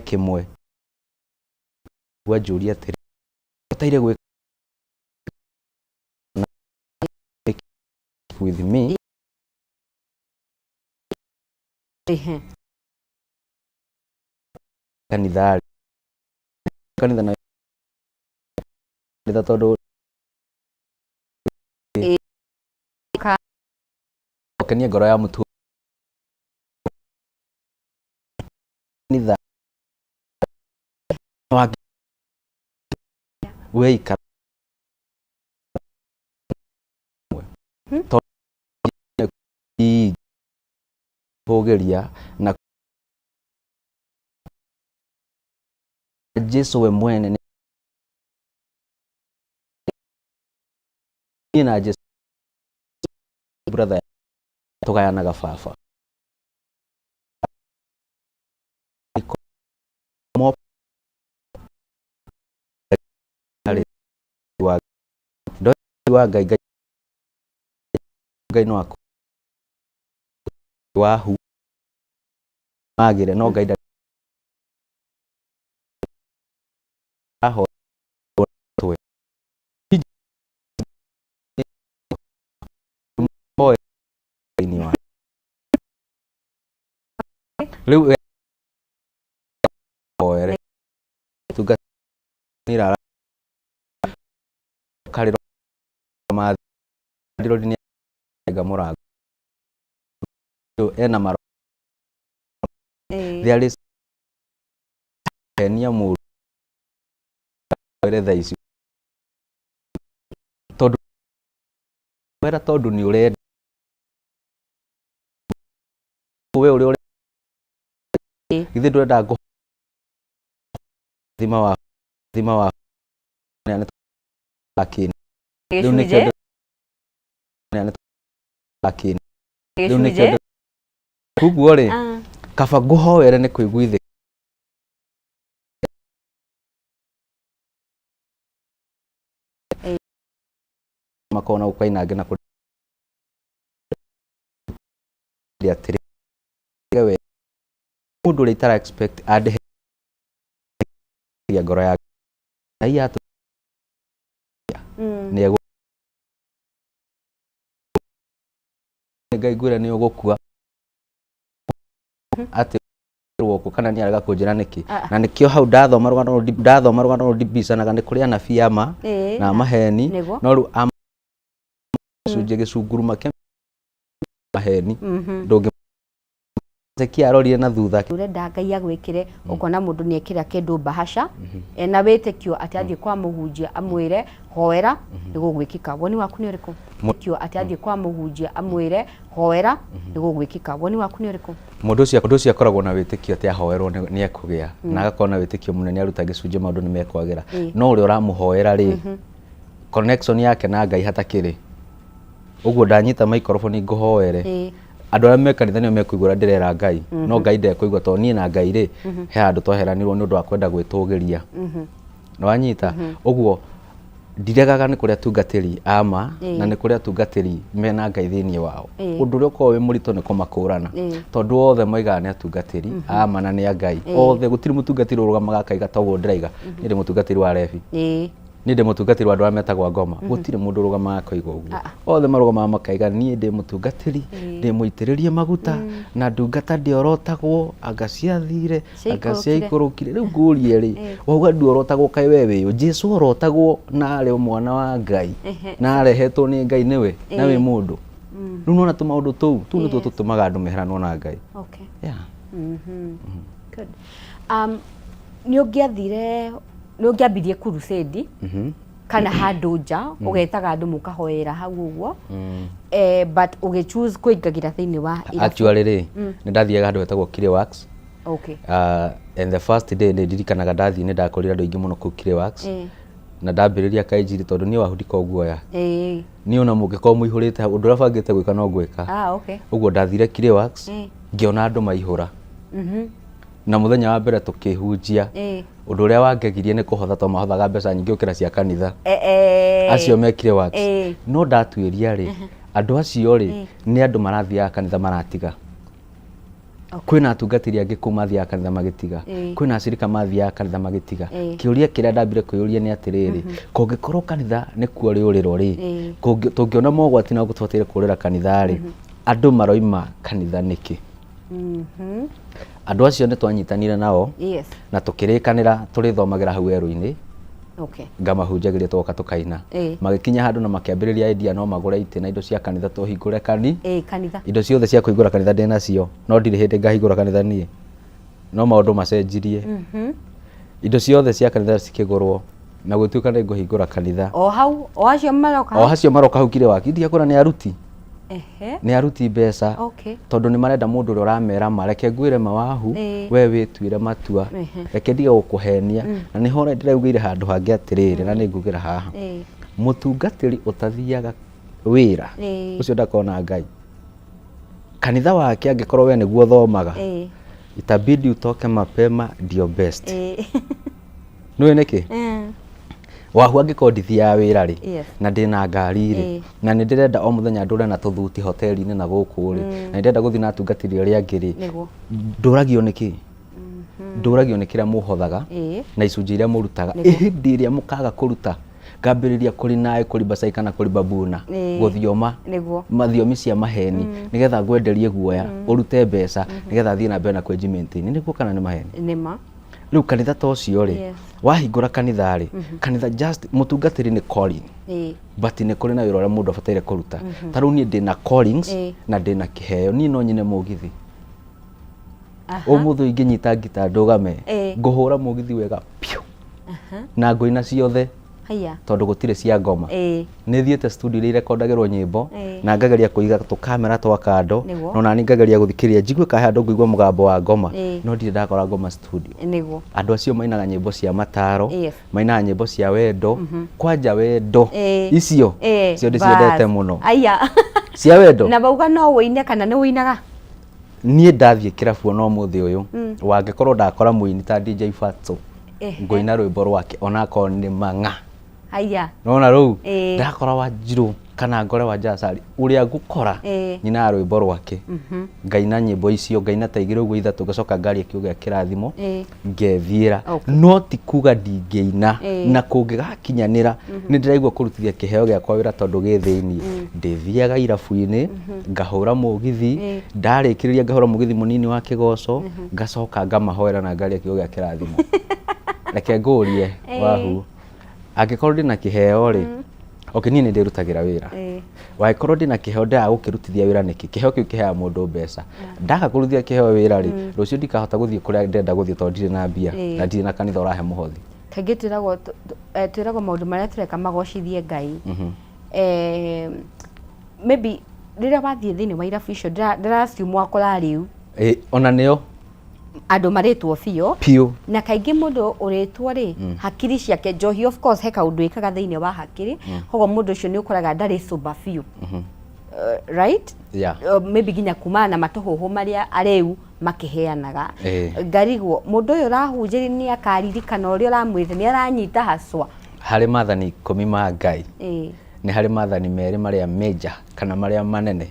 Kĩmwe gwanjũria atĩrĩ, bataire gwĩka with me. Kanitha kanitha na kanitha tondũ ũkenie ngoro ya mũtu kanitha wa we ikara tondũ kũgeria na Jesu we mwene niĩ na Jesu brother tũgayanaga baba wa Ngai Ngai Ngai no akũ wahu magĩre no Ngai aho twe thĩinĩ wa rĩu hoere tungatĩra karĩro ma nĩ mũrango ena maro there is henia mũru thaa ici tondũ wera tondũ nĩ ũrenda we ũrĩa ũrenda githĩ ndũrenda ngũ thima wa thima wa rĩu nĩkĩo rĩu nĩkĩo koguo rĩ kaba ngũhoere nĩ kũiguithĩ makoragwo na gũkainange na kũrĩa atĩrĩ we mũndũ ũrĩa itara expect andĩhe ngoro ya Ngai atũ nĩ egũ Ngai ngwĩre nĩ ũgũkua atĩ gũkũ kana nĩ arega kũnjĩra nĩkĩ. Na nĩkĩo hau ndathoma rũgano rũrũ ndathoma rũgano rũrũ ndibicanaga nĩ kũrĩ anabii ama na maheni no rĩu gĩcunjĩ gĩcunguruma kĩa maheni ndũngĩ Hezekia arorire na thutha. Ũrenda Ngai agwĩkĩre, ũkona mũndũ nĩ ekĩra kĩndũ mbahaca ena wĩtĩkio atĩ athiĩ kwa mũhunjia amwĩre hoera nĩ gũgwĩkĩka. Woni waku nĩ ũrĩkũ? Wĩtĩkio atĩ athiĩ kwa mũhunjia amwĩre hoera nĩ gũgwĩkĩka. Woni waku nĩ ũrĩkũ? Mũndũ ũcio mũndũ ũcio akoragwo na wĩtĩkio atĩ ahoerwo nĩ ekũgĩa na agakorwo na wĩtĩkio mũnene aruta gĩcunjĩ maũndũ nĩ mekwagĩra, no ũrĩa ũramũhoera rĩ, connection yake na Ngai hatakĩrĩ ũguo. Ndanyita microphone ngũhoere, andũ arĩa me kanitha nĩo mekũigua ũrĩa ndĩrera Ngai, no Ngai ndekũigua tondũ niĩ na Ngai rĩ, he handũ tweheranirwo nĩ ũndũ wa kwenda gwĩtũgĩria. Nĩwanyita? Ũguo ndiregaga nĩ kũrĩ atungatĩri a ma na nĩ kũrĩ atungatĩri mena Ngai thĩinĩ wao. Ũndũ ũrĩa ũkoragwo wĩ mũritũ nĩ kũmakũrana tondũ othe moigaga nĩ atungatĩri a ma na nĩ a Ngai. Othe gũtirĩ mũtungatĩri ũrũgamaga akaiga ta ũguo ndĩraiga niĩ ndĩ mũtungatĩri wa Levi, niĩ ndĩ mũtungatĩri wa andũ arĩa metagwo ngoma. Gũtirĩ mũndũ ũrũgamaga akaiga ũguo. Othe marũgamaga makaiga niĩ ndĩ mũtungatĩri, ndĩ mũitĩrĩrie maguta na ndungata ndĩorotagwo anga ciathire anga ciaikũrũkire. Rĩu ngũrie rĩ, wauga nduorotagwo kaĩ we wĩũ? Jesu orotagwo na arĩ o mwana wa Ngai na arehetwo nĩ Ngai nĩwe na wĩ mũndũ. Rĩu nona tũmaũndũ tũu tũu nĩtuo tũtũmaga andũ meheranwo na Ngai. Yeah. Good. Nĩ ũngĩathire, nĩ ũngĩambirie crusade kana handũ nja ũgetaga andũ mũkahoera hau ũguo, but ũgĩ choose kũingagĩra thĩinĩ wa irabu. Actually rĩ, nĩ ndathiaga handũ hetagwo Kire Works. And the first day nĩ ndirikanaga ndathiĩ nĩ ndakorire andũ aingĩ mũno kũu Kire Works na ndambĩrĩria kainjiri tondũ niĩ wahundika ũguoya niĩ ona mũngĩkorwo mũihũrĩte hau, ũndũ ũrĩa bangĩte gwĩka no ngwĩka. Ũguo ndathire Kire Works ngĩona andũ maihũra na mũthenya wa mbere tũkĩhunjia. Ũndũ ũrĩa wangegirie nĩ kũhotha tondũ mahothaga mbeca nyingĩ gũkĩra cia kanitha acio mekire works. No ndatuĩria rĩ, andũ acio rĩ, nĩ andũ marathiaga kanitha maratiga. Kwĩna atungatĩri angĩ kũu mathiaga kanitha magĩtiga. Kwĩna acirika mathiaga kanitha magĩtiga. Kĩũria kĩrĩa ndambire kwĩyũria nĩ atĩrĩrĩ, kũngĩkorwo kanitha nĩkuo rĩũrĩro rĩ, tũngĩona mogwati na tũbataire kũrĩra kanitha rĩ, andũ maroima kanitha nĩkĩ? Andũ acio nĩ twanyitanire nao na tũkĩrĩkanĩra tũrĩthomagĩra hau werũ-inĩ. Ngamahunjagĩria tũgoka tũkaina. Magĩkinya handũ na makĩambĩrĩria idea no magũre itĩ na indo cia kanitha tũhingũre kanitha. Indo ciothe cia kũhingũra kanitha ndĩ nacio, no ndirĩ hĩndĩ ngahingũra kanitha niĩ. No maũndũ macenjirie. Indo ciothe cia kanitha cikĩgũrwo na gũtuĩka nĩ ngũhingũra kanitha. O hau, o acio maroka hau? O acio maroka hau kire waki, ndiakũra nĩ aruti. Nĩ aruti mbeca. Tondũ nĩ marenda mũndũ ũrĩa ũramera ma. Reke ngwĩre ma wahu, we wĩtuĩre matua. Reke ndige gũkũhenia. Na nĩho ndĩraugĩire handũ hangĩ atĩrĩrĩ, na nĩ ngugĩra haha. Mũtungatĩri ũtathiaga wĩra, ũcio ndakona Ngai. Kanitha wake angĩkorwo we nĩguo ũthomaga, itabidi utoke mapema ndio best. Nĩũĩ nĩkĩ? Wahu angĩkorwo ndithiaga wĩra rĩ, na ndĩna ngari rĩ, na nĩ ndĩrenda o mũthenya ndũre na tũthuti hoteli-inĩ na gũkũ rĩ, na nĩ ndĩrenda gũthiĩ na atungatĩri arĩa angĩ rĩ, ndũragio nĩkĩ? Ndũragio nĩ kĩrĩa mũhothaga na icunjĩ iria mũrutaga. Hĩndĩ ĩrĩa mũkaga kũruta, ngambĩrĩria kũrinaĩ, kũribacai kana kũribabuna, gũthioma mathiomi cia maheni, nĩgetha ngwenderie guoya, ũrute mbeca, nĩgetha thiĩ na mbere na kwĩji maintain. Nĩguo kana nĩ maheni? Nĩ ma. Rĩu kanitha ta ũcio rĩ, wahingũra kanitha rĩ, kanitha just mũtungatĩri nĩ calling. But nĩ kũrĩ na wĩra ũrĩa mũndũ abataire kũruta. Ta rĩu niĩ ndĩna callings na ndĩna kĩheo, niĩ no nyine mũgithi. Ũmũthĩ ingĩnyita ngita ndũgame, ngũhũra mũgithi wega piũ. Na ngũina ciothe. Tondũ gũtirĩ cia ngoma. Nĩ thiĩte studio iria irekondagĩrwo nyĩmbo na ngageria kũiga tũkamera twa kando, no nani ngageria gũthikĩrĩria njigue kana he handũ ngũigua mũgambo wa ngoma, no ndirĩ ndakora ngoma studio. Andũ acio mainaga nyĩmbo cia mataro, mainaga nyĩmbo cia wendo, kwanja wendo icio cio ndĩciendete mũno. Cia wendo. Na bauga no ũine kana nĩ ũinaga? Niĩ ndathiĩ kĩrabu ona ũmũthĩ ũyũ, wangĩkorwo ndakora mũini ta DJ Fatxo, ngũina rwĩmbo rwake onakorwo nĩ mang'a. Haiya. Nona rũu? Ndakora Wanjirũ kana ngore Wanjacari, ũrĩa ngũkora nyinaga rwĩmbo rwake. Ngaina nyĩmbo icio, ngaina ta igĩrĩ ũguo ithatũ, ngacoka ngaria kiugo gĩa kĩrathimo, ngethiĩra. No ti kuga ndingĩina, na kũngĩgakinyanĩra, nĩ ndĩraigua kũrutithia kĩheo gĩakwa wĩra tondũ gĩ thĩiniĩ. Ndĩthiaga irabu-inĩ, ngahũra mũgithi, ndarĩkĩrĩria ngahũra mũgithi mũnini wa kĩgoco, ngacoka ngamahoera na ngaria kiugo gĩa kĩrathimo. Reke ngũrie Wahu, angĩkorwo ndĩna kĩheo rĩ, okay niĩ nĩ ndĩrutagĩra wĩra. Wangĩkorwo ndĩna kĩheo ndĩraga gũkĩrutithia wĩra nĩkĩ? Kĩheo kĩu kĩheaga mũndũ mbeca. Ndaga kũrutithia kĩheo wĩra rĩ, rũciũ ndikahota gũthiĩ kũrĩa ndĩrenda gũthiĩ tondũ ndirĩ na mbia na ndirĩ na kanitha ũrahe mũhothi. Kaingĩ twĩragwo twĩragwo maũndũ marĩa tũreka magocithie Ngai. Maybe rĩrĩa wathiĩ thĩinĩ wa irabu icio ndĩra assume wakora rĩu. Ona nĩo. Andũ marĩtwo biũ. Biũ. Na kaingĩ mũndũ ũrĩtwo rĩ, hakiri ciake, njohi of course he kaũndũ ĩkaga thĩinĩ wa hakiri, koguo mũndũ ũcio nĩ ũkoraga ndarĩ sober biũ. Right? Maybe nginya kumana na matũhũhũ marĩa arĩu makĩheanaga. Ngarigwo, mũndũ ũyũ ũrahunjĩria nĩ akaririkana ũrĩa ũramwĩrĩte, nĩ aranyita haswa. Harĩ maathani ikũmi ma Ngai, nĩ harĩ maathani merĩ marĩa major kana marĩa manene.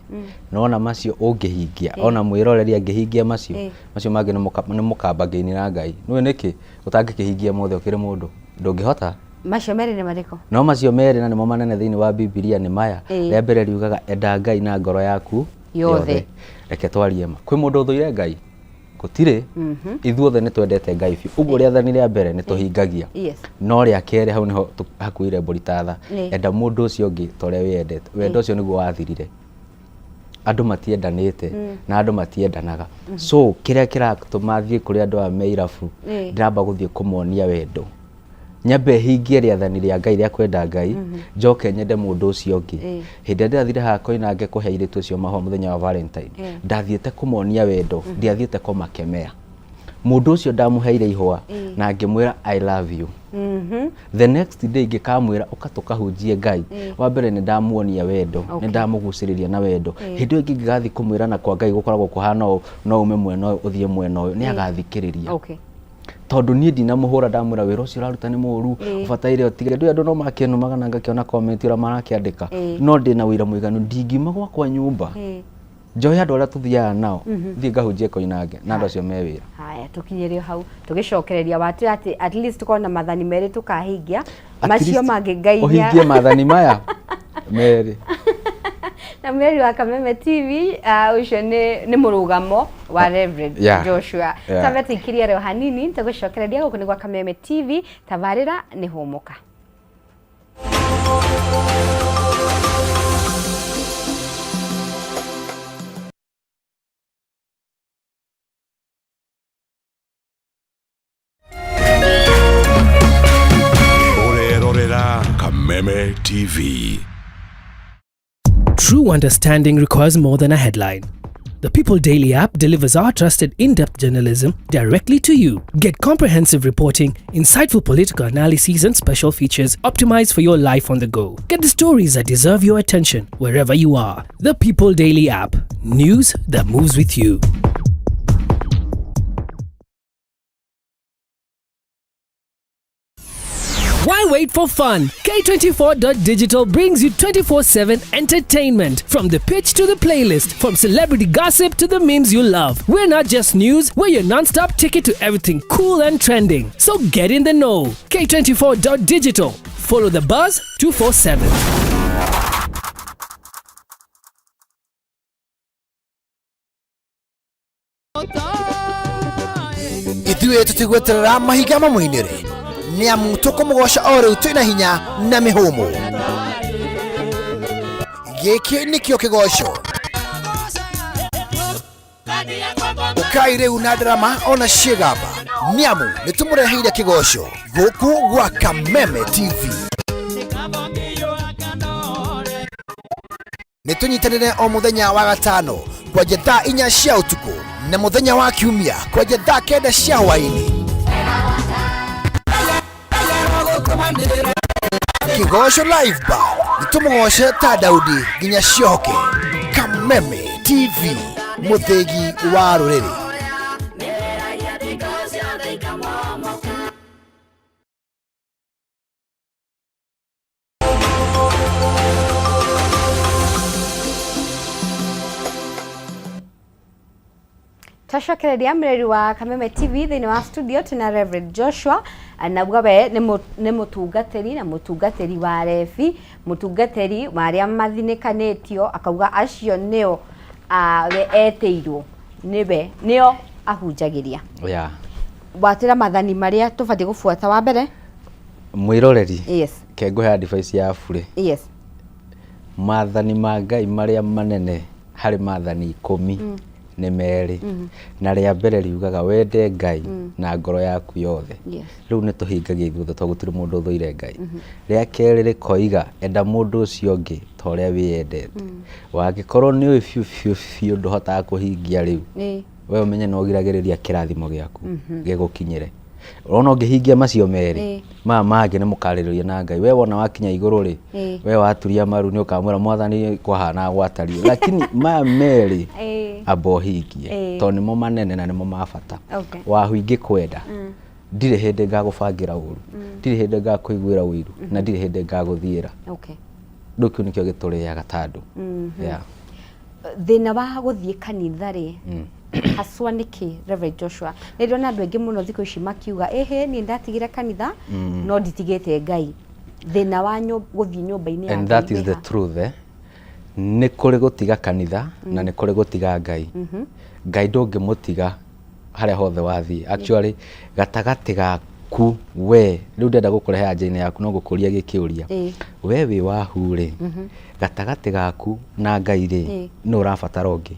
Nĩwona macio ũngĩhingia, ona mwĩroreri angĩhingia macio, macio mangĩ nĩ mũkamba ngĩini na Ngai. Nĩũĩ nĩkĩ ũtangĩkĩhingia mothe ũkĩrĩ mũndũ? Ndũngĩhota. Macio merĩ nĩ marĩkũ? No macio merĩ na nĩmo manene thĩinĩ wa Bibilia nĩ maya. Rĩa mbere riugaga enda Ngai na ngoro yaku yothe. Reke twarie ma. Kwĩ mũndũ ũthũire Ngai? Gũtirĩ. Ithuothe nĩ twendete Ngai biũ. Ũguo rĩathani rĩa mbere nĩ tũhingagia. No rĩa kerĩ hau nĩho hakuire mbũri ta tha. Enda mũndũ ũcio ũngĩ ta ũrĩa wĩyendete. Wendo ũcio nĩguo wathirire. Andũ matiendanĩte na andũ matiendanaga. So kĩrĩa kĩratũma thiĩ kũrĩ andũ aya me irabu, ndĩramba gũthiĩ kũmonia wendo. Nyambe hingie rĩathani rĩa Ngai rĩa kwenda Ngai, njoke nyende mũndũ ũcio ũngĩ. Hĩndĩ ĩrĩa ndĩrathire haha Koinange kũhe airĩtu acio mahũa mũthenya wa Valentine, ndathiĩte kũmonia wendo, ndiathiĩte kũmakemea. Mũndũ ũcio ndamũheire ihũa na ngĩmwĩra I love you. The next day ngĩkamwĩra ũka tũkahunjie Ngai. Wa mbere nĩ ndamuonia wendo, nĩ ndamũgucĩrĩria na wendo. Hĩndĩ ĩyo ĩngĩ ingĩgathiĩ kũmwĩra na kwa Ngai gũkoragwo kũhana ũũ, no ume mwena ũyũ ũthiĩ mwena ũyũ, nĩ agathikĩrĩria. Tondũ niĩ ndinamũhũra ndamwĩra wĩra ũcio ũraruta nĩ mũru, ũbataire ũtige. Ndũĩ andũ no makĩnumaga na ngakĩona comment ũrĩa marakĩandĩka, no ndĩna ũira mũiganu, ndingiuma gwakwa nyũmba, Njoe andũ arĩa tũthiaga nao, thiĩ ngahunjie Koinange na andũ acio me wĩra. Haya, tũkinyĩrio hau tũgĩcokereria watwĩra atĩ at least tũkorwo na mathani merĩ tũkahingia. At Macio least mangĩ Ngai ũhingie mathani maya merĩ. Na mweri wa Kameme TV, ũcio nĩ mũrũgamo wa Reverend Joshua. Tambe tũikĩrie rĩo hanini tũgĩcokereria. Gũkũ nĩ gwa Kameme TV, tabarĩra nĩ Hũmũka. Ũrerorera Kameme TV. True understanding requires more than a headline. The People Daily app delivers our trusted in-depth journalism directly to you. Get comprehensive reporting, insightful political analyses and special features optimized for your life on the go. Get the stories that deserve your attention wherever you are. The People Daily app. News that moves with you. Why wait for fun? K24.digital brings you 24/7 entertainment. From the pitch to the playlist, from celebrity gossip to the memes you love. We're not just news, we're your non-stop ticket to everything cool and trending. So get in the know. K24.digital. Follow the buzz 247. Ithuĩ tũtigweterera mahinga mamũinĩre, nĩ amu tũkũmũgoca o rĩu twĩna hinya na mĩhũmũ. Gĩkĩ nĩkĩo kĩgoco. Ũkai rĩu na ndarama ona ciĩgamba, nĩ amu nĩ tũmũreheire kĩgoco gũkũ gwa Kameme TV. Nĩ tũnyitanĩre o mũthenya wa gatano kwanja thaa 4 cia ũtukũ na mũthenya wa kiumia kwanja thaa 9 cia hwaĩ-inĩ. Kĩgoco Live Band, nĩ tũmũgoce ta Daudi nginya ciohoke. Kameme TV, mũthĩgi wa rũrĩrĩ. Twacokereria mreri wa Kameme TV, thĩinĩ wa studio tuna Reverend Joshua, nauga we nĩ mũtungatĩri na mũtungatĩri wa rebi, mũtungatĩri wa arĩa mathinĩkanĩtio, akauga acio nĩo we etĩirwo nĩwe nĩo ahunjagĩria. Watĩra mathani marĩa tũbatiĩ gũbuata wa mbere. Mwĩroreri, ke ngũhe advice ya burĩ. Maathani ma Ngai marĩa manene harĩ maathani 10 nĩ merĩ, na rĩa mbere riugaga wende Ngai na ngoro yaku yothe. Rĩu nĩ tũhingagia ithuothe tondũ gũtirĩ mũndũ ũthũire Ngai. Rĩa kerĩ rĩkoiga enda mũndũ ũcio ũngĩ ta ũrĩa wĩyendete. Wangĩkorwo nĩ ũĩ biũ biũ biũ ndũhotaga kũhingia rĩu, we ũmenye no ũgiragĩrĩria kĩrathimo gĩaku gĩgũkinyĩre. Ũrona ũngĩhingia macio merĩ, maya mangĩ nĩ mũkarĩrĩria na Ngai. We wona wakinya igũrũ rĩ, we waturia maru nĩ ũkamwĩra mwathani kwahana gwatariĩ, lakini maya merĩ amba ũhingie, tondũ nĩmo manene na nĩmo ma bata. Wahu ingĩkwenda, ndirĩ hĩndĩ ngagũbangĩra ũru, ndirĩ hĩndĩ ngakũiguĩra ũiru, na ndirĩ hĩndĩ ngagũthiĩra. Rĩu kĩu nĩkĩo gĩtũrĩaga ta andũ. Thĩna wa gũthiĩ kanitha rĩ, haswa nĩkĩ, Reverend Joshua? Nĩ ndĩrona andũ aingĩ mũno thikũ ici makiuga ĩhĩ, niĩ ndatigire kanitha no nditigĩte Ngai. Thĩna wa gũthiĩ nyũmba-inĩ ya And that Ngai is the nĩ ha? truth, eh? Nĩ kũrĩ gũtiga kanitha na nĩ kũrĩ gũtiga Ngai. Ngai ndũngĩmũtiga harĩa hothe wathiĩ. Actually, gatagatĩ gaku we, rĩu ndĩrenda gũkũrehe anja-inĩ yaku no ngũkũria gĩkĩũria. We wĩ wahu rĩ, gatagatĩ gaku na Ngai rĩ, nũ ũrabatara ũngĩ?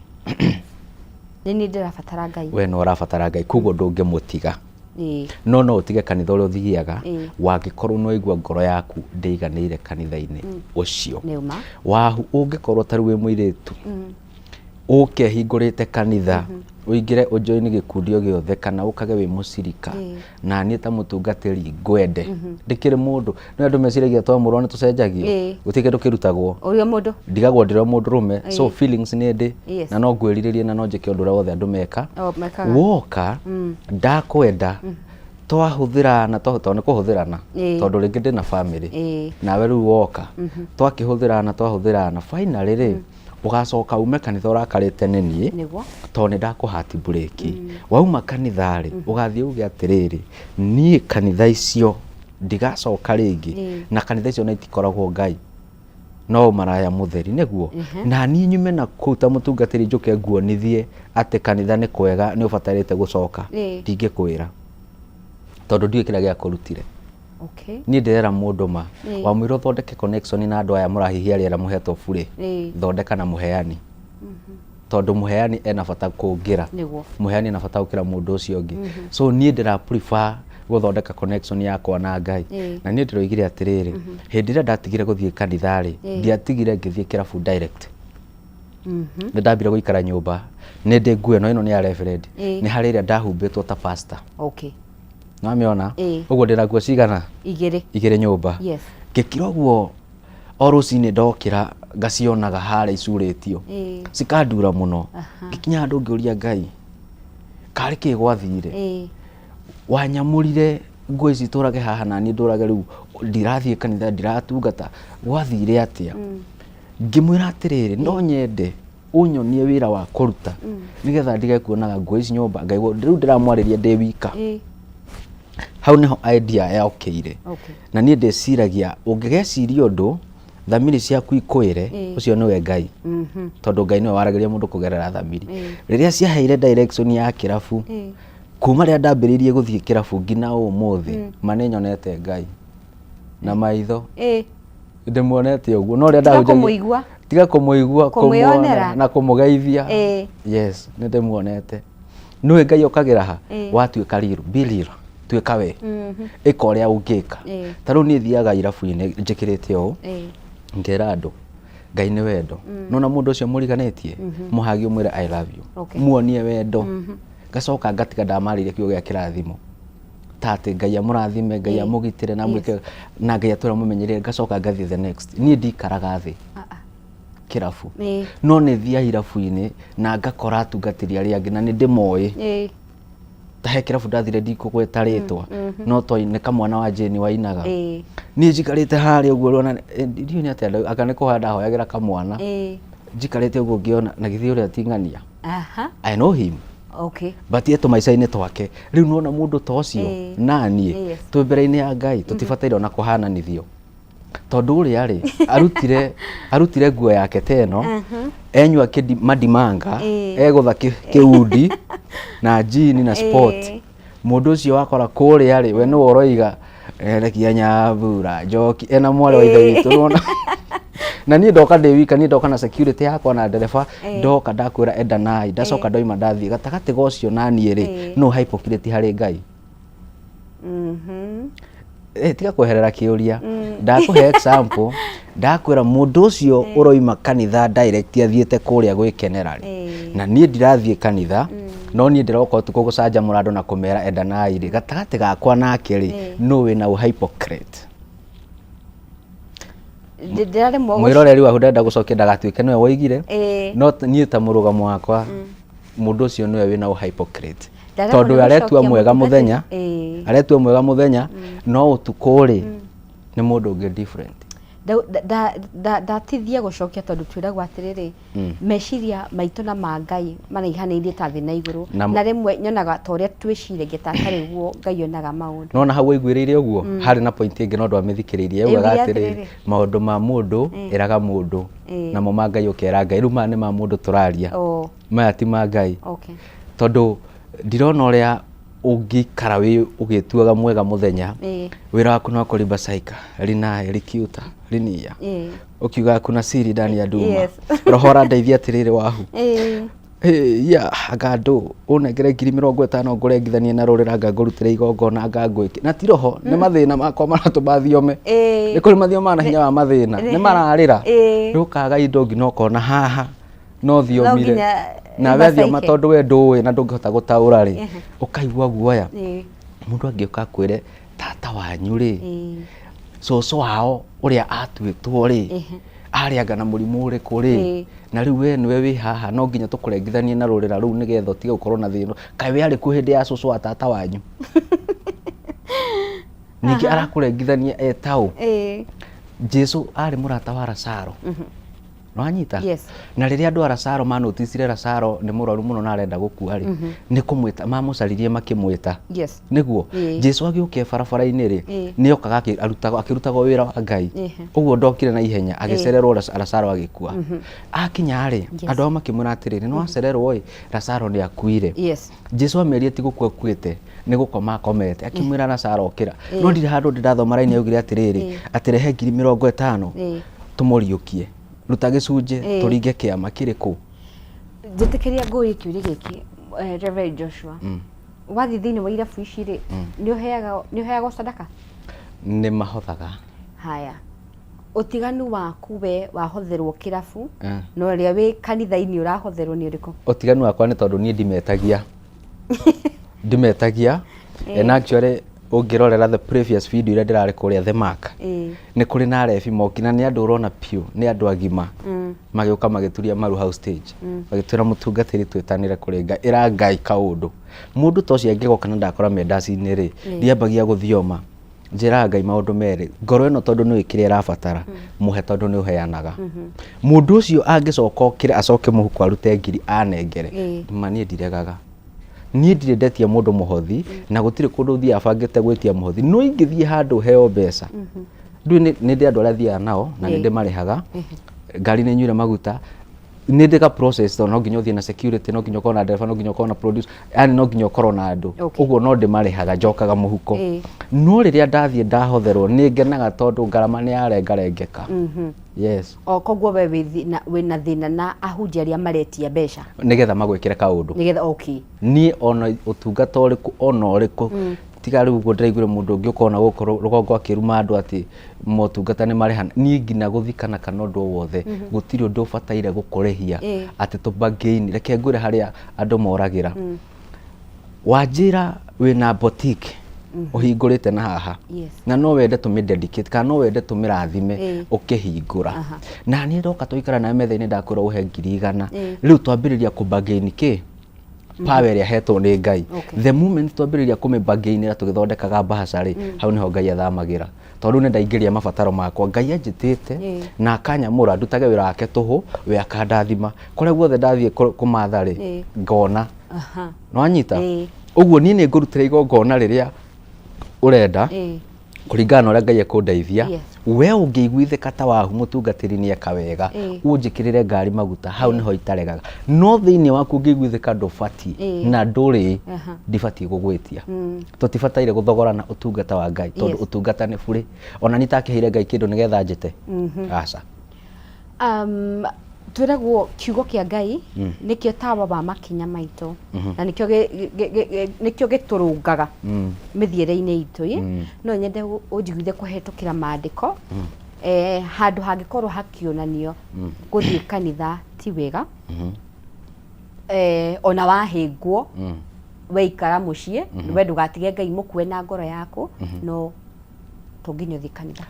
Nĩ niĩ ndĩrabatara Ngai. We no ũrabatara Ngai, koguo ndũngĩmũtiga. No no ũtige kanitha ũrĩa ũthiaga, wangĩkorwo nĩ waigua ngoro yaku ndĩiganĩire kanitha-inĩ ũcio. Nĩ ũma. Wahu ũngĩkorwo ta rĩu wĩ mũirĩtu, ũke hingũrĩte kanitha, ũingĩre ũjoin gĩkundi o gĩothe kana ũkage wĩ mũcirika, na niĩ ta mũtungatĩri ngwende, ndĩkĩrĩ mũndũ. Nĩ andũ meciragia twamũrwo nĩ tũcenjagio. Gũtirĩ kĩndũ kĩrutagwo. Ũrĩa mũndũ. Ndigagwo ndĩrĩ o mũndũrũme, so feelings nĩ ndĩ, na no ngwĩrirĩrie na no njĩke ũndũ ũrĩa wothe andũ meka. O, mekaga. Woka, ndakwenda, twahũthĩrana, tondũ nĩ kũhũthĩrana, tondũ rĩngĩ ndĩna family, nawe rĩu woka, twakĩhũthĩrana, twahũthĩrana, finally rĩ, Ũgacoka ume kanitha ũrakarĩte nĩ niĩ tondũ nĩ ndakũhati mburĩki. Wauma kanitha rĩ, ũgathiĩ uge atĩrĩrĩ, niĩ kanitha icio ndigacoka rĩngĩ, na kanitha icio na itikoragwo Ngai no ũmaraya mũtheri nĩguo. Na niĩ nyume na kũu ta mũtungatĩri njũke nguonithie atĩ kanitha nĩ kwega, nĩ ũbatarĩte gũcoka, ndingĩkwĩra tondũ ndiũĩ kĩrĩa gĩakũrutire. Niĩ ndĩrera mũndũ ma wamwĩra ũthondeke connection na andũ aya mũrahihia rĩera mũhetwo burĩ, thondeka na mũheani, tondũ mũheani ena bata kũngĩra, mũheani ena bata gũkĩra mũndũ ũcio ũngĩ. So niĩ ndĩra prefer gũthondeka connection yakwa na Ngai. Na niĩ ndĩroigire atĩrĩrĩ, hĩndĩ ĩrĩa ndatigire gũthiĩ kanitha rĩ, ndiatigire ngĩthiĩ kĩrabu direct. Nĩ ndambire gũikara nyũmba, nĩ ndĩ nguo ĩno, ĩno nĩ ya reverend, nĩ harĩ ĩrĩa ndahumbĩtwo ta pastor. Nwamĩona? Ũguo ndĩna nguo cigana? Igĩrĩ. Igĩrĩ nyũmba. Ngĩkira ũguo o rũcinĩ ndokĩra ngacionaga harĩa icurĩtio, cikandura mũno. Ngĩkinya handũ ngĩũria Ngai, karĩ kĩ gwathire? Wanyamũrire nguo ici itũrage haha na niĩ ndũrage, rĩu ndirathiĩ kanitha, ndiratungata, gwathire atĩa? Ngĩmwĩra atĩrĩrĩ, no nyende ũnyonie wĩra wa kũruta nĩgetha ndige kuonaga nguo ici nyũmba. Ngaigua rĩu ndĩramwarĩria ndĩ wika. Hau nĩho idea yokĩire. Na niĩ ndĩciragia ũngĩgeciria ũndũ thamiri ciaku ikwĩre, ũcio nĩwe Ngai, tondũ Ngai nĩwe waragĩria mũndũ kũgerera thamiri. Rĩrĩa ciaheire direction ya kĩrabu, kuma rĩrĩa ndambĩrĩirie gũthiĩ kĩrabu nginya ũmũthĩ, ma nĩ nyonete Ngai na maitho, ndĩmuonete ũguo, no ũrĩa Tiga ndahunjagia- kũmũigua. Tiga kũmũigua, Kũmwĩyonera. kũmuona na kũmũgeithia. Yes, nĩ ndĩmuonete. Nĩũĩ Ngai okagĩra ha? Watuĩka real, be real, tuĩka we, ĩka ũrĩa ũngĩka. Ta rĩu niĩ thiaga irabu-inĩ njĩkĩrĩte ũũ, ngera andũ Ngai nĩ wendo. Nona mũndũ ũcio mũriganĩtie, mũhagi, ũmwĩre "I love you". Muonie wendo. Ngacoka ngatiga ndamarĩire kiugo gĩa kĩrathimo, ta atĩ Ngai amũrathime, Ngai amũgitĩre na amwĩke, na Ngai atũra mũmenyerere. Ngacoka ngathiĩ the next. Niĩ ndikaraga thĩ kĩrabu, no nĩ thiaga irabu-inĩ na ngakora atungatĩri arĩa angĩ na nĩ ndĩmoĩ. Ta he kĩrabu ndathire, ndikũgweta rĩtwa, no toi nĩ kamwana wa Jane wainaga. Niĩ njikarĩte harĩa ũguo rona ndiũĩ nĩ atĩa anga nĩ kũhoya ndahoyagĩra kamwana. Njikarĩte ũguo ngĩona na githĩ ũrĩa ti ng'ania. I know him. But ye tũmaica-inĩ twake rĩu nona mũndũ ta ũcio na niĩ twĩ mbere-inĩ ya Ngai tũtibataire ona kũhananithio, tondũ ũrĩa rĩ arutire nguo yake ta ĩno, enyua madimanga, egũtha kĩundi na jini na sport. Mũndũ ũcio wakora kũrĩa rĩ, we nĩwe ũroiga erekia nyambura njoki ena mwarĩ wa ithe witũ. Nĩwona? Na niĩ ndoka ndĩ wika, niĩ ndoka na security yakwa na ndereba. Ndoka ndakwĩra endanai, ndacoka ndoima ndathiĩ. Gatagatĩ ga ũcio na niĩ rĩ, no hypocrite harĩ Ngai? Tiga kweherera kĩũria. Ndakũhe example, ndakwĩra mũndũ ũcio ũroima kanitha direct athiĩte kũrĩa gwĩkenera rĩ, na niĩ ndirathiĩ kanitha, no niĩ ndĩroka ũtukũ gũcanjamũra andũ na kũmera endanai rĩ, gatagatĩ gakwa nake rĩ, nũ wĩna ũ hypocrite? Ndĩraremwo. Mwĩroreri waku ndenda gũcokia ndagatuĩke nĩwe woigire. No niĩ ta mũrũgamo wakwa, mũndũ ũcio nĩwe wĩna ũ hypocrite, Ndaremwo tondũ nĩ we aretua gũcokia mwega mũtungatĩri. Mũthenya aretua mwega mũthenya, no ũtukũ rĩ, nĩ mũndũ ũngĩ different. Ndatithia gũcokia tondũ twĩragwo atĩrĩrĩ, meciria maitũ na ma Ngai maraihanĩirie ta thĩ na igũrũ, na rĩmwe nyonaga ta ũrĩa twĩciragia ta atarĩ guo Ngai onaga maũndũ. Nona hau waiguĩrĩire ũguo, harĩ na point ĩngĩ no ndwamĩthikĩrĩirie. Yaugaga Ĩugire atĩrĩrĩ, atĩrĩrĩ. Maũndũ ma mũndũ ĩraga mũndũ, namo ma Ngai ũkera Ngai. Rĩu maya nĩ ma mũndũ tũraria, maya ti ma Ngai, tondũ ndirona ũrĩa ũngĩikara wĩ ũgĩtuaga mwega mũthenya, wĩra waku no kũribacaika rinae rikiuta rinia, ũkiugaga kuna siri ndani ya nduma. Roho ũrandeithia atĩrĩrĩ wahu. Hey, ya anga andũ ũnengere 50,000 ngũrengithanie na rũrĩra, anga ngũrutĩre igongona, anga ngwĩke, na ti roho, nĩ mathĩna makwa maratũma thiome. Nĩ kũrĩ mathiomaga na hinya wa mathĩna, nĩ mararĩra. Rĩu ũkaga indo nginya ũkona haha no thiomire. Nginya Nawe thioma ĩbacaike. Tondũ we ndũĩ na ndũngĩhota gũtaũra rĩ, ũkaigua guoya. Mũndũ angĩũka akwĩre tata wanyu rĩ, cũcũ wao ũrĩa atuĩtwo rĩ, arĩ anga na mũrimũ ũrĩkũ rĩ, na rĩu we nĩwe wĩ haha, no nginya tũkũrengithanie na rũrĩra rũu nĩgetha ũtige gũkorwo na thĩna. Kaĩ we arĩ kuo hĩndĩ ya cũcũ wa tata wanyu? Ningĩ arakũrengithania etaũ. Jesu arĩ mũrata wa Lazaro. Nĩwanyita? Yes. Na rĩrĩa andũ a Lazaro manoticire Lazaro nĩ mũrwaru mũno na arenda gũkua rĩ, nĩ kũmwĩta mamũcaririe makĩmwĩta. Yes. Nĩguo Jesu agĩũka e barabara-inĩ rĩ, nĩ okaga akĩrutagwo wĩra wa Ngai. Ũguo ndokire na ihenya agĩcererwo Lazaro agĩkua. Akinya rĩ, andũ ao makĩmwĩra atĩrĩrĩ, nĩ wacererwo ĩ, Lazaro nĩ akuire. Yes. Jesu amerie ti gũkua akuĩte, nĩ gũkoma akomete. Akĩmwĩra Lazaro ũkĩra. No ndirĩ handũ ndĩ ndathoma raini yaugire atĩrĩrĩ, atĩ rehe 50,000 tũmũriũkie. Ruta gĩcunjĩ tũringe kĩama kĩrĩkũ? Njĩtĩkĩria ngũrie kĩũria gĩkĩ, Reverend Joshua. Wathiĩ thĩinĩ wa irabu ici rĩ, nĩ ũheagwo sadaka? Nĩ mahothaga. Haya. Ũtiganu waku we wahotherwo kĩrabu na ũrĩa wĩ kanitha-inĩ ũrahotherwo nĩ ũrĩkũ? Ũtiganu wakwa nĩ tondũ niĩ ndimetagia. Ndimetagia. And actually ũngĩrorera the previous video iria ndĩrarĩ kũrĩa The Mark, nĩ kũrĩ na arebi moki na nĩ andũ ũrona piũ nĩ andũ agima magĩũka magĩturia maru hau stage, magĩtwĩra mũtungatĩri twĩtanĩre kũrĩ Ngai, ĩra Ngai kaũndũ. Mũndũ ta ũcio angĩgoka na ndakora me ndaci-inĩ rĩ, ndiambagia gũthioma. Njĩraga Ngai maũndũ merĩ, ngoro ĩno tondũ nĩũĩ kĩrĩa ĩrabatara, mũhe tondũ nĩ ũheanaga. Mũndũ ũcio angĩcoka okĩre acoke mũhuko arute ngiri anengere, ma niĩ ndiregaga. Niĩ ndirĩ ndetia mũndũ mũhothi, na gũtirĩ kũndũ thiaga bangĩte gwĩtia mũhothi, no ingĩthiĩ handũ heo mbeca, ndũĩ nĩ ndĩ andũ arĩa thiaga nao na nĩ ndĩmarĩhaga, ngari nĩ nyuire maguta, nĩ ndĩ ga process tondũ no nginya ũthiĩ na security, no nginya ũkorwo na ndereba, no nginya ũkorwo na producer, yani no nginya ũkorwo na andũ. Ũguo no ndĩmarĩhaga, njokaga mũhuko. No rĩrĩa ndathiĩ ndahotherwo nĩ ngenaga tondũ ngarama nĩ yarengarengeka. Yes. O koguo we wĩna thĩna na ahunjia arĩa maretia mbeca? Nĩgetha magwĩkĩre kaũndũ. Nĩgetha, okay. Niĩ ona ũtungata ũrĩkũ ona ũrĩkũ, tiga rĩu ũguo ndĩraiguire mũndũ ũngĩ ũkona gũkũ rũgongo akĩruma andũ atĩ motungata nĩ marĩhana. Niĩ nginya gũthikana kana ũndũ o wothe, gũtirĩ ũndũ ũbataire gũkũrĩhia atĩ tũ bargain. Reke ngwĩre harĩa andũ moragĩra. Wanjĩra wĩna boutique ũhingũrĩte na haha, na no wende tũmĩ dedicate kana no wende tũmĩrathime ũkĩhingũra. Na niĩ ndoka twaikara nawe metha-inĩ ndakwĩra ũhe 100,000. Rĩu twambĩrĩria kũ bargain kĩ? Power ĩrĩa hetwo nĩ Ngai. The moment twambĩrĩria kũmĩ bargainĩra tũgĩthondekaga mbahaca rĩ, hau nĩho Ngai athamagĩra. Tondũ rĩu nĩndaingĩria mabataro makwa. Ngai anjĩtĩte na akanyamũra ndutage wĩra wake tũhũ, we akandathima. Kũrĩa guothe ndathiĩ kũmatha rĩ, ngona. Nĩwanyita? Ũguo niĩ nĩ ngũrutĩra igongona rĩrĩa ũrenda kũringana na ũrĩa Ngai ekũndeithia. We ũngĩiguithĩka ta wahu mũtungatĩri nĩ eka wega, ũnjĩkĩrĩre ngari maguta, hau nĩho itaregaga. No thĩinĩ waku ũngĩiguithĩka ndũbatiĩ na ndũrĩ, ndibatiĩ gũgwĩtia. Tũtibataire gũthogorana ũtungata wa Ngai tondũ ũtungata nĩ burĩ. Ona niĩ itakĩheire Ngai kĩndũ nĩgetha njĩte? Aca. Twĩragwo kiugo kĩa Ngai nĩkĩo tawa wa makinya maitũ na nĩkĩo nĩkĩo gĩtũrũngaga mĩthiĩre-inĩ itũ ĩ. No nyende ũnjiguithie kũhetũkĩra maandĩko, handũ hangĩkorwo hakĩonanio gũthiĩ kanitha ti wega, ona wahĩngwo weikara mũciĩ, we ndũgatige Ngai mũkue na ngoro yaku, no to nginya ũthiĩ kanitha.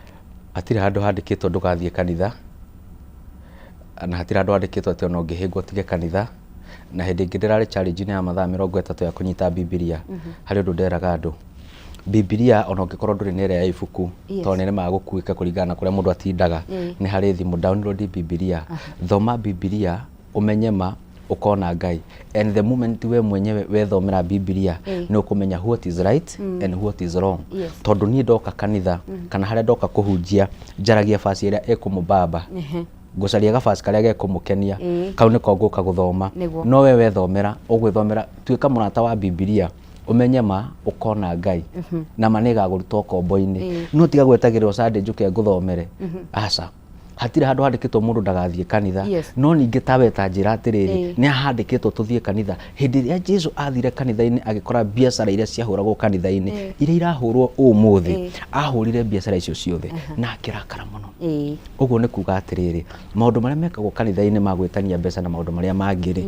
Hatirĩ handũ handĩkĩtwo ndũgathiĩ kanitha, na hatirĩ handũ handĩkĩtwo atĩ ona ũngĩhĩngwo ũtige kanitha. Na hĩndĩ ĩngĩ ndĩrarĩ challenge-inĩ ya mathaa 30 ya kũnyita Bibilia, harĩ ũndũ nderaga andũ. Bibilia ona ũngĩkorwo ndũrĩ na ĩrĩa ya ibuku, tondũ nĩ ĩremaga gũkuĩka kũringana na kũrĩa mũndũ atindaga, nĩ harĩ thimũ, download Bibilia, thoma Bibilia, ũmenye ma, ũkona Ngai. And the moment we mwenyewe wethomera Bibilia, nĩ ũkũmenya what is right and what is wrong. Tondũ niĩ ndoka kanitha, kana harĩa ndoka kũhunjia, njaragia verse ĩrĩa ĩkũmũbamba. Ngũcaria gabaci karĩa gekũmũkenia, kau nĩko ngũka gũthoma. No we wethomera, ũgwĩthomera, tuĩka mũrata wa Bibilia, ũmenye ma, ũkona Ngai. Na ma nĩ ĩgagũruta ũkombo-inĩ. No tiga gwetagĩrĩrwo Sunday njũke ngũthomere. Aca. Hatirĩ handũ handĩkĩtwo mũndũ ndagathiĩ kanitha. No ningĩ ta we ta njĩra atĩrĩrĩ, nĩ handĩkĩtwo tũthiĩ kanitha. Hĩndĩ ĩrĩa Jesu athire kanitha-inĩ agĩkora biacara iria ciahũragwo kanitha-inĩ, iria irahũrwo ũmũthĩ, ahũrire biacara icio ciothe na akĩrakara mũno. Ũguo nĩ kuga atĩrĩrĩ, maũndũ marĩa mekagwo kanitha-inĩ ma gwĩtania mbeca na maũndũ marĩa mangĩ rĩ,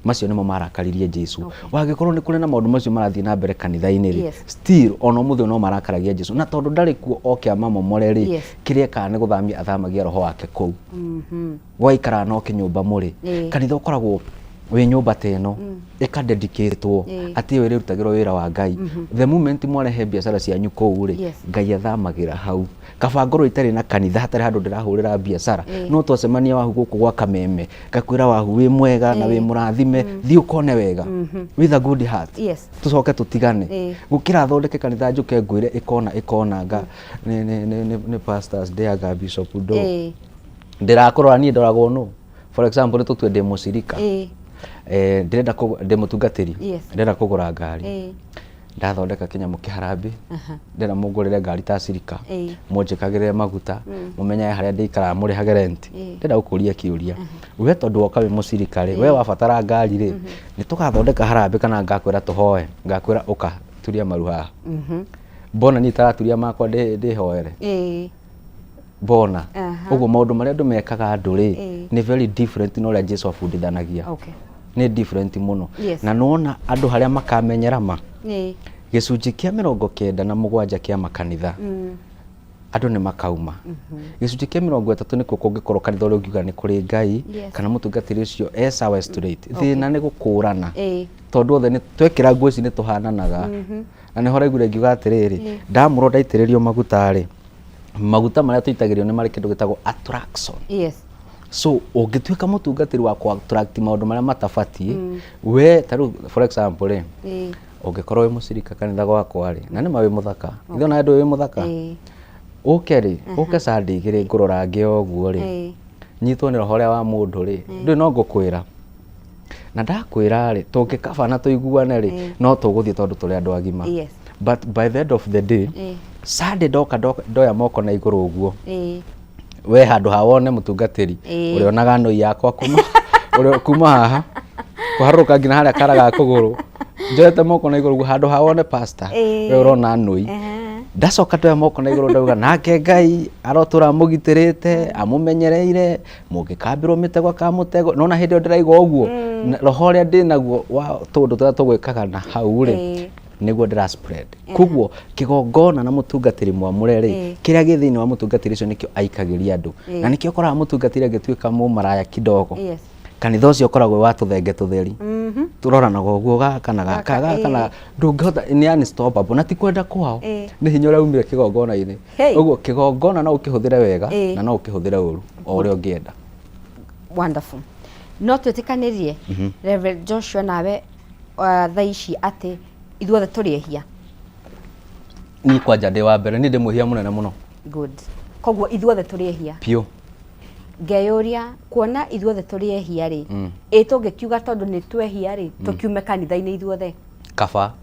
macio nĩmo marakaririe Jesu. Wangĩkorwo nĩ kũrĩ na maũndũ macio marathiĩ na mbere kanitha-inĩ rĩ, still ona ũmũthĩ no marakaragia Jesu. Na tondũ ndarĩ kuo oke amamomore rĩ, kĩrĩa ekaga nĩ gũthamia athamagia roho wake kũu. Gwaikara no kĩnyũmba mũrĩ. Kanitha ũkoragwo Wĩ nyũmba ta ĩno ĩkadedicatwo atĩ ĩyo ĩrĩrutagĩrwo wĩra wa Ngai, the moment mwarehe biacara cianyu kũu rĩ, Ngai athamagĩra hau. Kaba ngorwo itarĩ na kanitha, hatarĩ handũ ndĩrahũrĩra biacara, no twacemania wahu gũkũ gwa Kameme, ngakwĩra wahu wĩ mwega na wĩ mũrathime, thiĩ ũkone wega with a good heart, tũcoke tũtigane, gũkĩra thondeke kanitha njũke ngwĩre ĩkona ĩkona nga nĩ nĩ nĩ nĩ nĩ pastors ndĩanga bishop ndo ndĩrakũrora niĩ ndoragwo nũ. For example, nĩ tũtue ndĩ mũcirika, ndĩrenda ndĩ mũtungatĩri, ndĩrenda kũgũra ngari, ndathondeka kĩnyamũ kĩharambĩ, ndĩrenda mũngũrĩre ngari ta cirika, mũnjĩkagĩrĩre maguta, mũmenyage harĩa ndĩikaraga, mũrĩhage rent. Ndĩrenda gũkũria kĩũria, we tondũ woka wĩ mũcirika rĩ, we wabatara ngari rĩ, nĩ tũgathondeka harambĩ kana ngakwĩra tũhoe, ngakwĩra ũka turia maru haha? Mbona niĩ itaraturia makwa ndĩhoere? Mbona ũguo maũndũ marĩa andũ mekaga andũ rĩ, nĩ very different na ũrĩa Jesu abundithanagia. Nĩ different mũno. Na nĩwona andũ harĩa makamenyera ma gĩcunjĩ kĩa 97 kĩa makanitha, andũ nĩ makauma. Gĩcunjĩ kĩa 30 nĩkuo kũngĩkorwo kanitha ũrĩa ũngiuga nĩ kũrĩ Ngai, kana mũtungatĩri ũcio e sawa, straight. Thĩna nĩ gũkũrana, tondũ othe nĩ twekĩra nguo ici nĩ tũhananaga. Na nĩho ũraiguire ngiuga atĩrĩrĩ, ndamũrwo ndaitĩrĩrio maguta rĩ, maguta marĩa tũitagĩrĩrio nĩ marĩ kĩndũ gĩtagwo attraction. So ũngĩtuĩka mũtungatĩri wa kũ attract maũndũ marĩa matabatiĩ, we ta rĩu for example rĩ, ũngĩkorwo wĩ mũcirika kanitha gwakwa rĩ, na nĩma wĩ mũthaka, ithe ona ndũĩ wĩ mũthaka, ũke rĩ, ũke Sunday 2 ngũrorange o ũguo rĩ, nyitwo nĩ roho ũrĩa wa mũndũ rĩ, ndũĩ no ngũkwĩra, na ndakwĩra rĩ, tũngĩkaba na tũiguane rĩ, no tũgũthiĩ tondũ tũrĩ andũ agima. But by the end of the day, Sunday ndoka ndoya moko na igũrũ ũguo, we handũ ha wone mũtungatĩri, ũrĩonaga nũi yakwa kuma ũrĩa kuma haha kũharũrũka nginya harĩa kara ga kũgũrũ, njoete moko na igũrũ ũguo, handũ ha wone pastor, we ũrona nũi. Ndacoka ndoya moko na igũrũ ndauga, nake Ngai arotũra amũgitĩrĩte, amũmenyereire, mũngĩkambĩrwo mĩtego akamũtego. Nona hĩndĩ ĩyo ndĩraiga ũguo, na roho ũrĩa ndĩ naguo wa tũũndũ tũrĩa tũgwĩkaga na hau rĩ, nĩguo ndĩra spread. Koguo kĩgongona na mũtungatĩri mwamũre rĩ, kĩrĩa gĩ thĩinĩ wa mũtungatĩri ũcio nĩkĩo aikagĩria andũ, na nĩkĩo ũkoraga mũtungatĩri angĩtuĩka mũmaraya kidogo, kanitha ũcio ũkoragwo wĩ wa tũthenge tũtheri, tũroranaga ũguo, gaka na gaka, gaka na ndũngĩhota, nĩ unstoppable, na ti kwenda kwao, nĩ hinya ũrĩa umire kĩgongona-inĩ. Ũguo kĩgongona no ũkĩhũthĩre wega na no ũkĩhũthĩre ũru o ũrĩa ũngĩenda. Wonderful. No twĩtĩkanĩrie, Reverend Joshua, nawe thaa ici atĩ ithuothe tũrĩ ehia? Niĩ kwanja ndĩ wa mbere, niĩ ndĩ mwĩhia mũnene mũno. Good. Koguo ithuothe tũrĩ ehia. Biũ. Ngeyũria, kuona ithuothe tũrĩ ehia rĩ, ĩ tũngĩkiuga tondũ nĩ twehia rĩ, tũkiume kanitha-inĩ ithuothe? Kaba.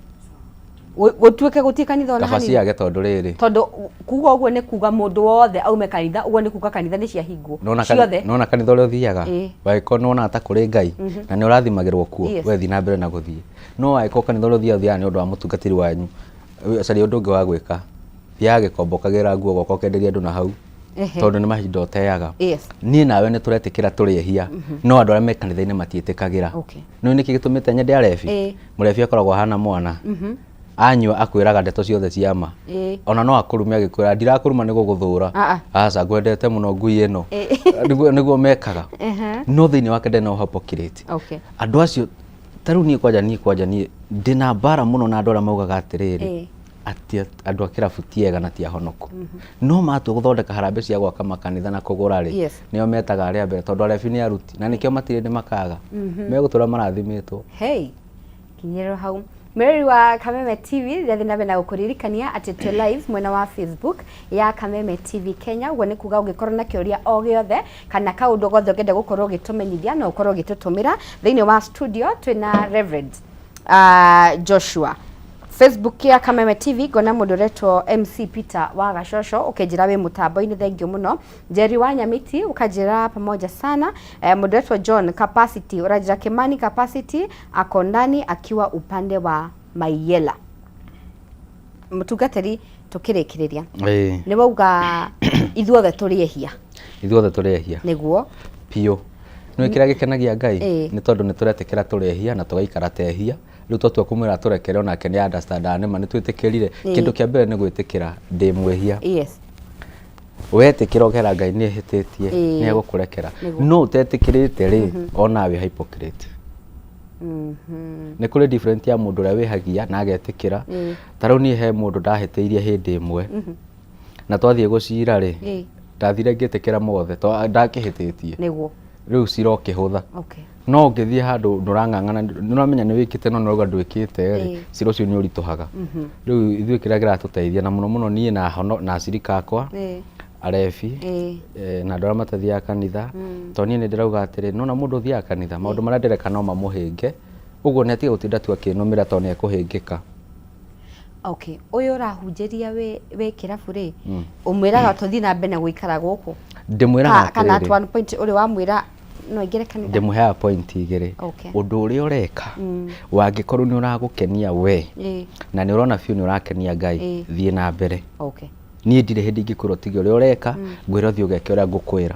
Gũtuĩke gũtirĩ kanitha ona Kaba hanini. ciage tondũ rĩrĩ, Tondũ kuga ũguo nĩ kuga mũndũ wothe aume kanitha, ũguo nĩ kuga kanitha nĩ ciahingwo nona ciothe. Nona kanitha ũrĩa ũthiaga, wangĩkorwo nĩwonaga ta kũrĩ Ngai na nĩ ũrathimagĩrwo kuo, we thiĩ na mbere na gũthiĩ. No wangĩkorwo kanitha ũrĩa ũthiaga, ũthiaga nĩ ũndũ wa mũtungatĩri wanyu, caria ũndũ ũngĩ wa gwĩka. Thiaga gĩkombo ũkagĩra nguo goka ũkenderia andũ na hau, tondũ nĩ mahinda ũteaga. Niĩ nawe nĩ tũretĩkĩra tũrĩ ehia, no andũ arĩa me kanitha-inĩ matiĩtĩkagĩra. Nĩ nĩkĩ gĩtũmĩte nyende arebi? Mũrebi akoragwo ahana mwana, anyua akwĩraga ndeto ciothe cia ma. Ona no akũrume agĩkwĩra, ndirakũruma nĩ gũgũthũra. Ah, ah. Aca, ngwendete mũno ngui ĩno. Nĩguo mekaga, no thĩinĩ wake ndarĩ na hypocrite. Andũ acio ta rĩu niĩ kwanja niĩ ndĩna mbara mũno na andũ arĩa maugaga atĩrĩrĩ, atĩ andũ a kĩrabu ti ega na ti ahonoku, no matua gũthondeka harambĩ cia gwaka makanitha na kũgũra rĩ, nĩo metaga arĩa mbere, tondũ arebi nĩ aruti, na nĩkĩo matirĩ nĩ makaga megũtũra marathimĩtwo. Hey, kinyĩrwo hau. Mwĩrori wa Kameme TV, ndĩrathiĩ na mbere na gũkũririkania atĩ twĩ live mwena wa Facebook ya Kameme TV Kenya. Ũguo nĩ kuga ũngĩkorwo na kĩũria o gĩothe kana kaũndũ gothe ũngĩenda gũkorwo ũgĩtũmenyithia, no ũkorwo ũgĩtũtũmĩra. Thĩinĩ wa studio twĩna Reverend Joshua. Facebook ya Kameme TV ngona mũndũ ũretwo MC Peter wa Gacoco ũkĩnjĩra wĩ mũtambo-inĩ, thengiũ mũno. Jerry wa Nyamiti ũkanjĩra pamoja sana. Mũndũ ũretwo John Capacity ũranjĩra Kimani Capacity ako ndani akiwa upande wa Maiyela. Mũtungatĩri, tũkĩrĩkĩrĩria, nĩ wauga ithuothe tũrĩ ehia. Ithuothe tũrĩ ehia. Nĩguo. Biũ. Nĩ kĩrĩa gĩkenagia Ngai nĩ tondũ nĩ tũretĩkĩra tũrĩ ehia na tũgaikara ta ehia. Rĩu twatua kũmwĩra tũrekere, onake nĩ understandaga nĩma nĩ twĩtĩkĩrire. Kĩndũ kĩa mbere nĩ gwĩtĩkĩra ndĩ mwĩhia. Wetĩkĩra ũkera Ngai nĩ hĩtĩtie, nĩ egũkũrekera. No ũtetĩkĩrĩte rĩ, ona wĩ hypocrite. Nĩ kũrĩ different ya mũndũ ũrĩa wĩhagia na agetĩkĩra. Ta rĩu niĩ he mũndũ ndahĩtĩirie hĩndĩ ĩmwe na twathiĩ gũcira rĩ, ndathire ngĩtĩkĩra mothe to ndakĩhĩtĩtie. Rĩu cira ũkĩhũtha. No ũngĩthiĩ handũ ndũrang'ang'ana, nĩũramenya nĩ wĩkĩte no nĩũrauga ndwĩkĩte rĩ, cira ũcio nĩ ũritũhaga. Rĩu ithuĩ kĩrĩa kĩratũteithia na mũno mũno niĩ na hono na acirika akwa, arebi, na andũ arĩa matathiaga kanitha, tondũ niĩ nĩ ndĩrauga atĩrĩ, nĩwona mũndũ ũthiaga kanitha, maũndũ marĩa ndĩreka no mamũhĩnge, ũguo nĩ atige gũtinda tu akĩnũmĩrĩra tondũ nĩ ekũhĩngĩka. Okay, ũyũ ũrahunjĩria wĩ wĩ kĩrabu rĩ, ũmwĩraga tũthiĩ na mbere na gũikara gũkũ? Ndĩmwĩraga Kana at atĩrĩrĩ, one point ũrĩ wamwĩra no aingĩre kanitha? Ndĩmũheaga point igĩrĩ. Ũndũ ũrĩa ũreka, wangĩkorwo nĩ ũragũkenia we, na nĩ ũrona biũ nĩ ũrakenia Ngai, thiĩ na mbere. Niĩ ndirĩ hĩndĩ ingĩkwĩra ũtige ũrĩa ũreka, ngwĩre ũthiĩ ũgeke ũrĩa ngũkwĩra.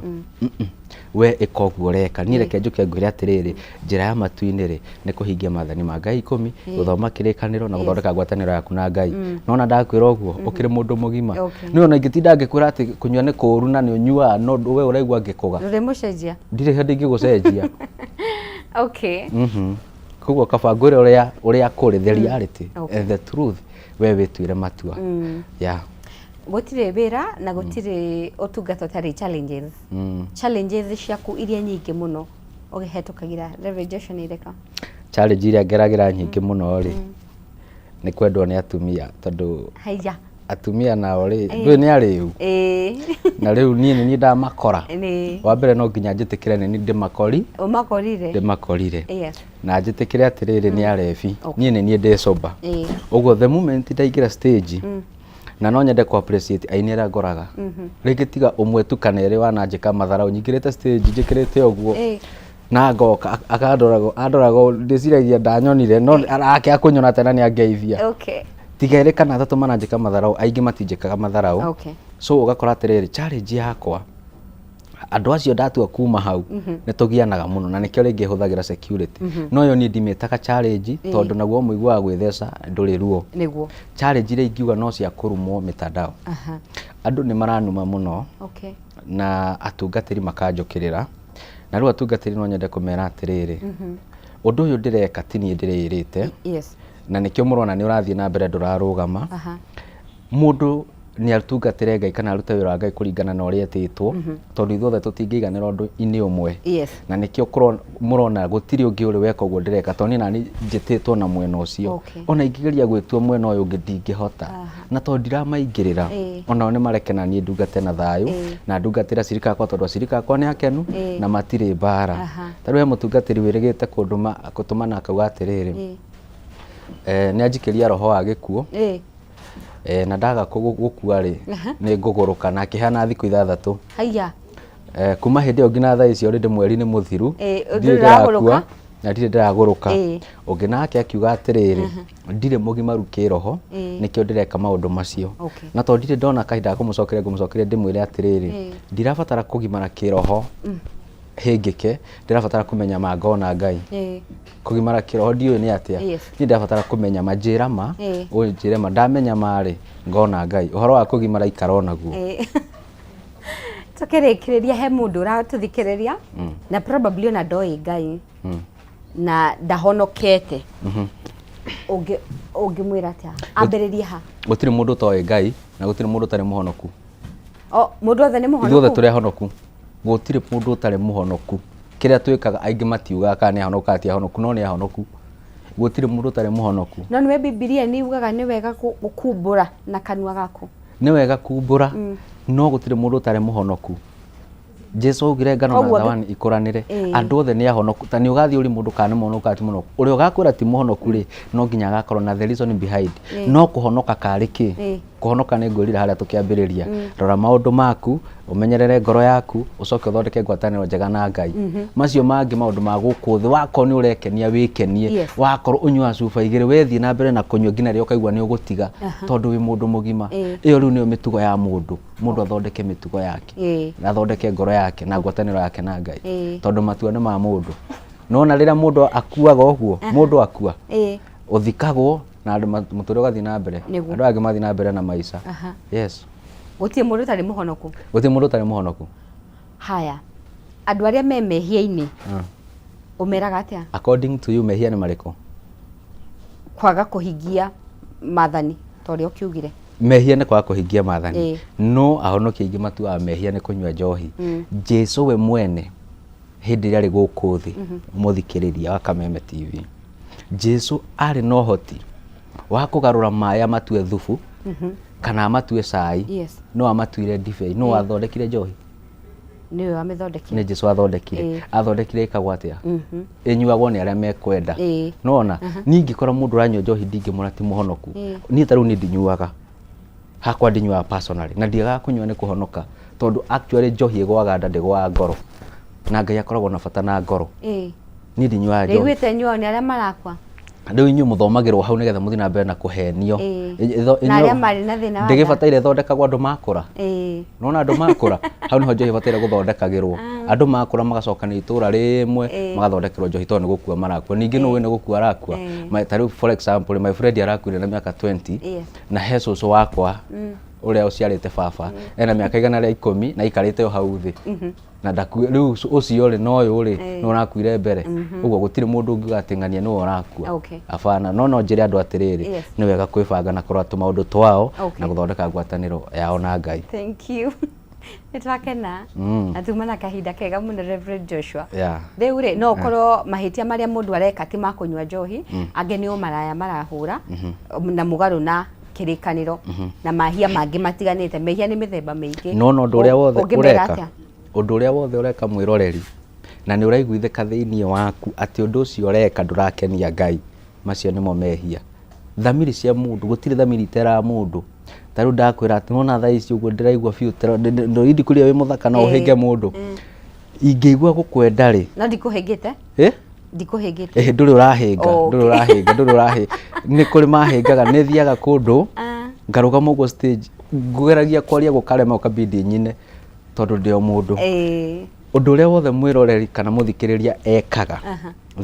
We ĩka ũguo ũreka. Niĩ reke njũke ngwĩre atĩrĩrĩ, njĩra ya matu-inĩ rĩ, nĩ kũhingia maathani ma Ngai ikũmi, gũthoma kĩrĩkanĩro na gũthondeka ngwatanĩro yaku na Ngai. Nona ndakwĩra ũguo, ũkĩrĩ mũndũ mũgima. Nĩ ona ingĩtinda ngĩkwĩra atĩ kũnyua nĩ kũũru na nĩ ũnyuaga no we ũraigua ngĩkũga. Ndũrĩmũcenjia? Ndirĩ hĩndĩ ingĩgũcenjia. Koguo kaba ngwĩre ũrĩa ũrĩa kũrĩ, the reality and the truth, we wĩtuĩre matua. Yeah. Gũtirĩ wĩra na gũtirĩ ũtungata ũtarĩ challenges. Challenges ciaku iria nyingĩ mũno ũkĩhetũkagĩra, Reverend Joshua, nĩ irĩkũ? Challenge iria ngeragĩra nyingĩ mũno rĩ, nĩ kwendwo nĩ atumia, tondũ Haiya. atumia nao rĩ, ndũĩ nĩ arĩu. Na rĩu niĩ nĩ niĩ ndamakora. Wa mbere no nginya njĩtĩkĩre nĩ niĩ ndĩmakori. Ũmakorire. Ndĩmakorire. Na njĩtĩkĩre atĩrĩrĩ, nĩ arebi. Niĩ nĩ niĩ ndĩ sober. Ũguo the moment ndaingĩra stage, na no nyende kũ appreciate aini arĩa ngoraga. Rĩngĩ tiga ũmwe tu kana erĩ wananjĩka matharau, nyingĩrĩte stage njĩkĩrĩte ũguo. Na ngoka akandoraga, andoraga ndĩciragia ndanyonire, no akĩaga kũnyona tena nĩ angeithia. Tiga erĩ kana atatũ mananjĩka matharau, aingĩ matinjĩkaga matharau. So ũgakora atĩrĩrĩ, challenge yakwa, andũ acio ndatua kuma hau, nĩ tũgianaga mũno, na nĩkĩo rĩngĩ hũthagĩra security. No yo niĩ ndimĩtaga challenge, tondũ naguo mũiguaga gwĩtheca ndũrĩ ruo. Challenge iria ingiuga no cia kũrumwo mitandao. Andũ nĩ maranuma mũno, na atungatĩri makanjũkĩrĩra. Na rĩu atungatĩri no nyende kũmera atĩrĩrĩ, ũndũ ũyũ ndĩreka ti niĩ ndĩrĩĩrĩte, na nĩkĩo mũrona nĩ ũrathiĩ na mbere ndũrarũgama. Mũndũ nĩ atungatĩre Ngai kana arute wĩra wa Ngai kũringana na ũrĩa etĩtwo, tondũ ithuothe tũtingĩiganĩra ũndũ-inĩ ũmwe. Na nĩkĩo mũrona gũtirĩ ũngĩ ũrĩ weka ũguo ndĩreka, tondũ niĩ nani njĩtĩtwo na mwena ũcio. Ona ingĩgeria gwĩtua mwena ũyũ ũngĩ ndingĩhota. Na tondũ ndiramaingĩrĩra, onao nĩ mareke na niĩ ndungate na thayũ, na ndungatĩre acirika akwa, tondũ acirika akwa nĩ akenu na matirĩ mbara. Ta rĩu he mũtungatĩri wĩrĩgĩte kũndũma, gũtũmana akauga atĩrĩrĩ, nĩ anjikĩria roho wa gĩkuũ, na ndaga gũkua rĩ, nĩ ngũgũrũka, na akĩheana thikũ 6. Haiya. Kuma hĩndĩ ĩyo nginya thaa ici already mweri nĩ mũthiru, ndirĩ ndirĩ ndĩrakua ndũragũrũka? na ndirĩ ndĩragũrũka. Ũngĩ nake akiuga atĩrĩrĩ, ndirĩ mũgimaru kĩroho, nĩkĩo ndĩreka maũndũ macio. Na tondũ ndirĩ ndona kahinda ga kũmũcokeria, ngũmũcokeria ndĩmwĩre atĩrĩrĩ, ndirabatara kũgimara kĩroho hĩngĩke, ndĩrabatara kũmenya ma ngona Ngai. Kũgimara kĩroho ndiũĩ nĩ atĩa. Niĩ ndĩrabatara kũmenya ma, njĩra ma, ũnjĩre ma, ndamenya ma rĩ, ngona Ngai. Ũhoro wa kũgimara ikara o naguo. Tũkĩrĩkĩrĩria, he mũndũ ũratũthikĩrĩria na probably ona ndoĩ Ngai na ndahonokete, ũngĩmwĩra atĩa ambĩrĩrie ha? Gũtirĩ mũndũ ũtoĩ Ngai na gũtirĩ mũndũ ũtarĩ mũhonoku. O mũndũ othe nĩ mũhonoku? Ithuothe tũrĩ ahonoku. Gũtirĩ mũndũ ũtarĩ mũhonoku. Kĩrĩa twĩkaga aingĩ matiugaga kana nĩ ahonoku kana ti ahonoku, no nĩ ahonoku. Gũtirĩ mũndũ ũtarĩ mũhonoku. No nĩwe Bibilia nĩ yugaga nĩ wega gũkumbũra na kanua gaku. Nĩ wega kumbũra, no gũtirĩ mũndũ ũtarĩ mũhonoku. Jesu augire ngano na thawani ikũranĩre. Andũ othe nĩ ahonoku. Ta nĩ ũgathiĩ ũrie mũndũ kana nĩ mũhonoku kana ti mũhonoku. Ũrĩa ũgakwĩra ti mũhonoku rĩ, no nginya agakorwo na the reason behind. No kũhonoka karĩ kĩ? Kũhonoka nĩ ngwĩrire harĩa tũkĩambĩrĩria. Rora maũndũ maku, ũmenyerere ngoro yaku, ũcoke ũthondeke ngwatanĩro njega na Ngai. Macio mangĩ maũndũ ma gũkũ thĩ, wakorwo nĩ ũrekenia wĩkenie, wakorwo ũnyuaga cuba 2, we thiĩ na mbere na kũnyua nginya rĩrĩa ũkaigua nĩ ũgũtiga, tondũ wĩ mũndũ mũgima. Ĩyo rĩu nĩyo mĩtugo ya mũndũ. Mũndũ athondeke mĩtugo yake, na athondeke ngoro yake na ngwatanĩro yake na Ngai. Tondũ matua nĩ ma mũndũ. Nĩwona rĩrĩa mũndũ akuaga ũguo, mũndũ akua, ũthikagwo na andũ mũtũrĩre ũgathiĩ na mbere. Andũ angĩ mathiĩ na mbere na maica. Yes. Gũtirĩ mũndũ ũtarĩ mũhonoku. Gũtirĩ mũndũ ũtarĩ mũhonoku. Haya, andũ arĩa me mehia-inĩ, Ũmeraga atĩa? According to you, mehia nĩ marĩkũ? Kwaga kũhingia maathani ta ũrĩa ũkiugire. Mehia nĩ kwaga kũhingia maathani. No ahonokia aingĩ matuaga mehia nĩ kũnyua njohi. Jesu we mwene hĩndĩ ĩrĩa arĩ gũkũ thĩ, mũthikĩrĩria wa Kameme TV, Jesu arĩ na ũhoti wa kũgarũra maĩ amatue thubu kana amatue cai. No amatuire ndibei. No athondekire njohi? Nĩwe wamĩthondekire. Nĩ Jesu athondekire. Athondekire ĩkagwo atĩa? Ĩnyuagwo nĩ arĩa mekwenda. Nona niĩ ingĩkora mũndũ ũranyua njohi ndingĩmwĩra ti mũhonoku. Niĩ ta rĩu niĩ ndinyuaga, hakwa ndinyuaga personally, na ndiagaga kũnyua nĩ kũhonoka, tondũ actually njohi ĩgwaga nda, ndĩgwaga ngoro, na Ngai akoragwo na bata na ngoro. Niĩ ndinyuaga njohi. Ndĩiguĩte nyuao nĩ arĩa marakua. Rĩu inyuĩ mũthomagĩrwo hau nĩgetha mũthiĩ na mbere na kũhenio. Na arĩa marĩ na thĩna wa nda. Ndĩgĩbataire ĩthondekagwo andũ makũra. Nona andũ makũra, hau nĩho njohi ĩbataire gũthondekagĩrwo. Andũ makũra magacokanĩria itũra rĩmwe, magathondekerwo njohi tondũ nĩ gũkua marakua. Ningĩ nĩ ũĩ nĩ gũkua arakua. Ta rĩu for example, my friend arakuire na mĩaka 20, na he cũcũ wakwa ũrĩa ũciarĩte baba ena mĩaka 110 na aikarĩte o hau thĩ na ndakue. Rĩu ũcio rĩ, na ũyũ rĩ, nĩ ũrakuire mbere. Ũguo gũtirĩ mũndũ ũngiuga atĩ ng'ania nĩwe ũrakua. Abana. No njĩre andũ atĩrĩrĩ, nĩ wega kwĩbanga na kũrora tũmaũndũ twao na gũthondeka ngwatanĩro yao na Ngai. Thank you. Nĩ twakena na tuma na kahinda kega mũno, Reverend Joshua. Rĩu rĩ, no ũkorwo mahĩtia marĩa mũndũ areka ti ma kũnyua njohi, angĩ nĩ ũmaraya marahũra na mũgarũ na kĩrĩkanĩro na mahia mangĩ matiganĩte. Mehia nĩ mĩthemba mĩingĩ. No na ũndũ ũrĩa wothe Ũngĩmera ũreka, atĩa? Ũndũ ũrĩa wothe ũreka, mwĩroreri, na nĩ ũraiguithĩka thĩinĩ waku atĩ ũndũ ũcio ũreka ndũrakenia Ngai, macio nĩmo mehia. Thamiri cia mũndũ, gũtirĩ thamiri iteraga mũndũ. Ta rĩu ndakwĩra atĩ nona thaa ici ũguo ndĩraigua biũ, ndikũria wĩ mũthaka no ũhĩnge mũndũ. Ingĩigua gũkwenda rĩ, No ndikũhĩngĩte. Eh? Ndikũhĩngĩte. Ĩhĩ, ndũrĩ ũrahĩnga. Oh, ndũrĩ ũrahĩnga, ndũrĩ ũrahĩnga. Nĩ kũrĩ mahĩngaga. Nĩ thiaga kũndũ ngarũgama ũguo stage, ngũgeragia kwaria gũkarema, ũkabidi nyine tondũ ndĩ o mũndũ. Ũndũ ũrĩa wothe mwĩroreri kana mũthikĩrĩria ekaga,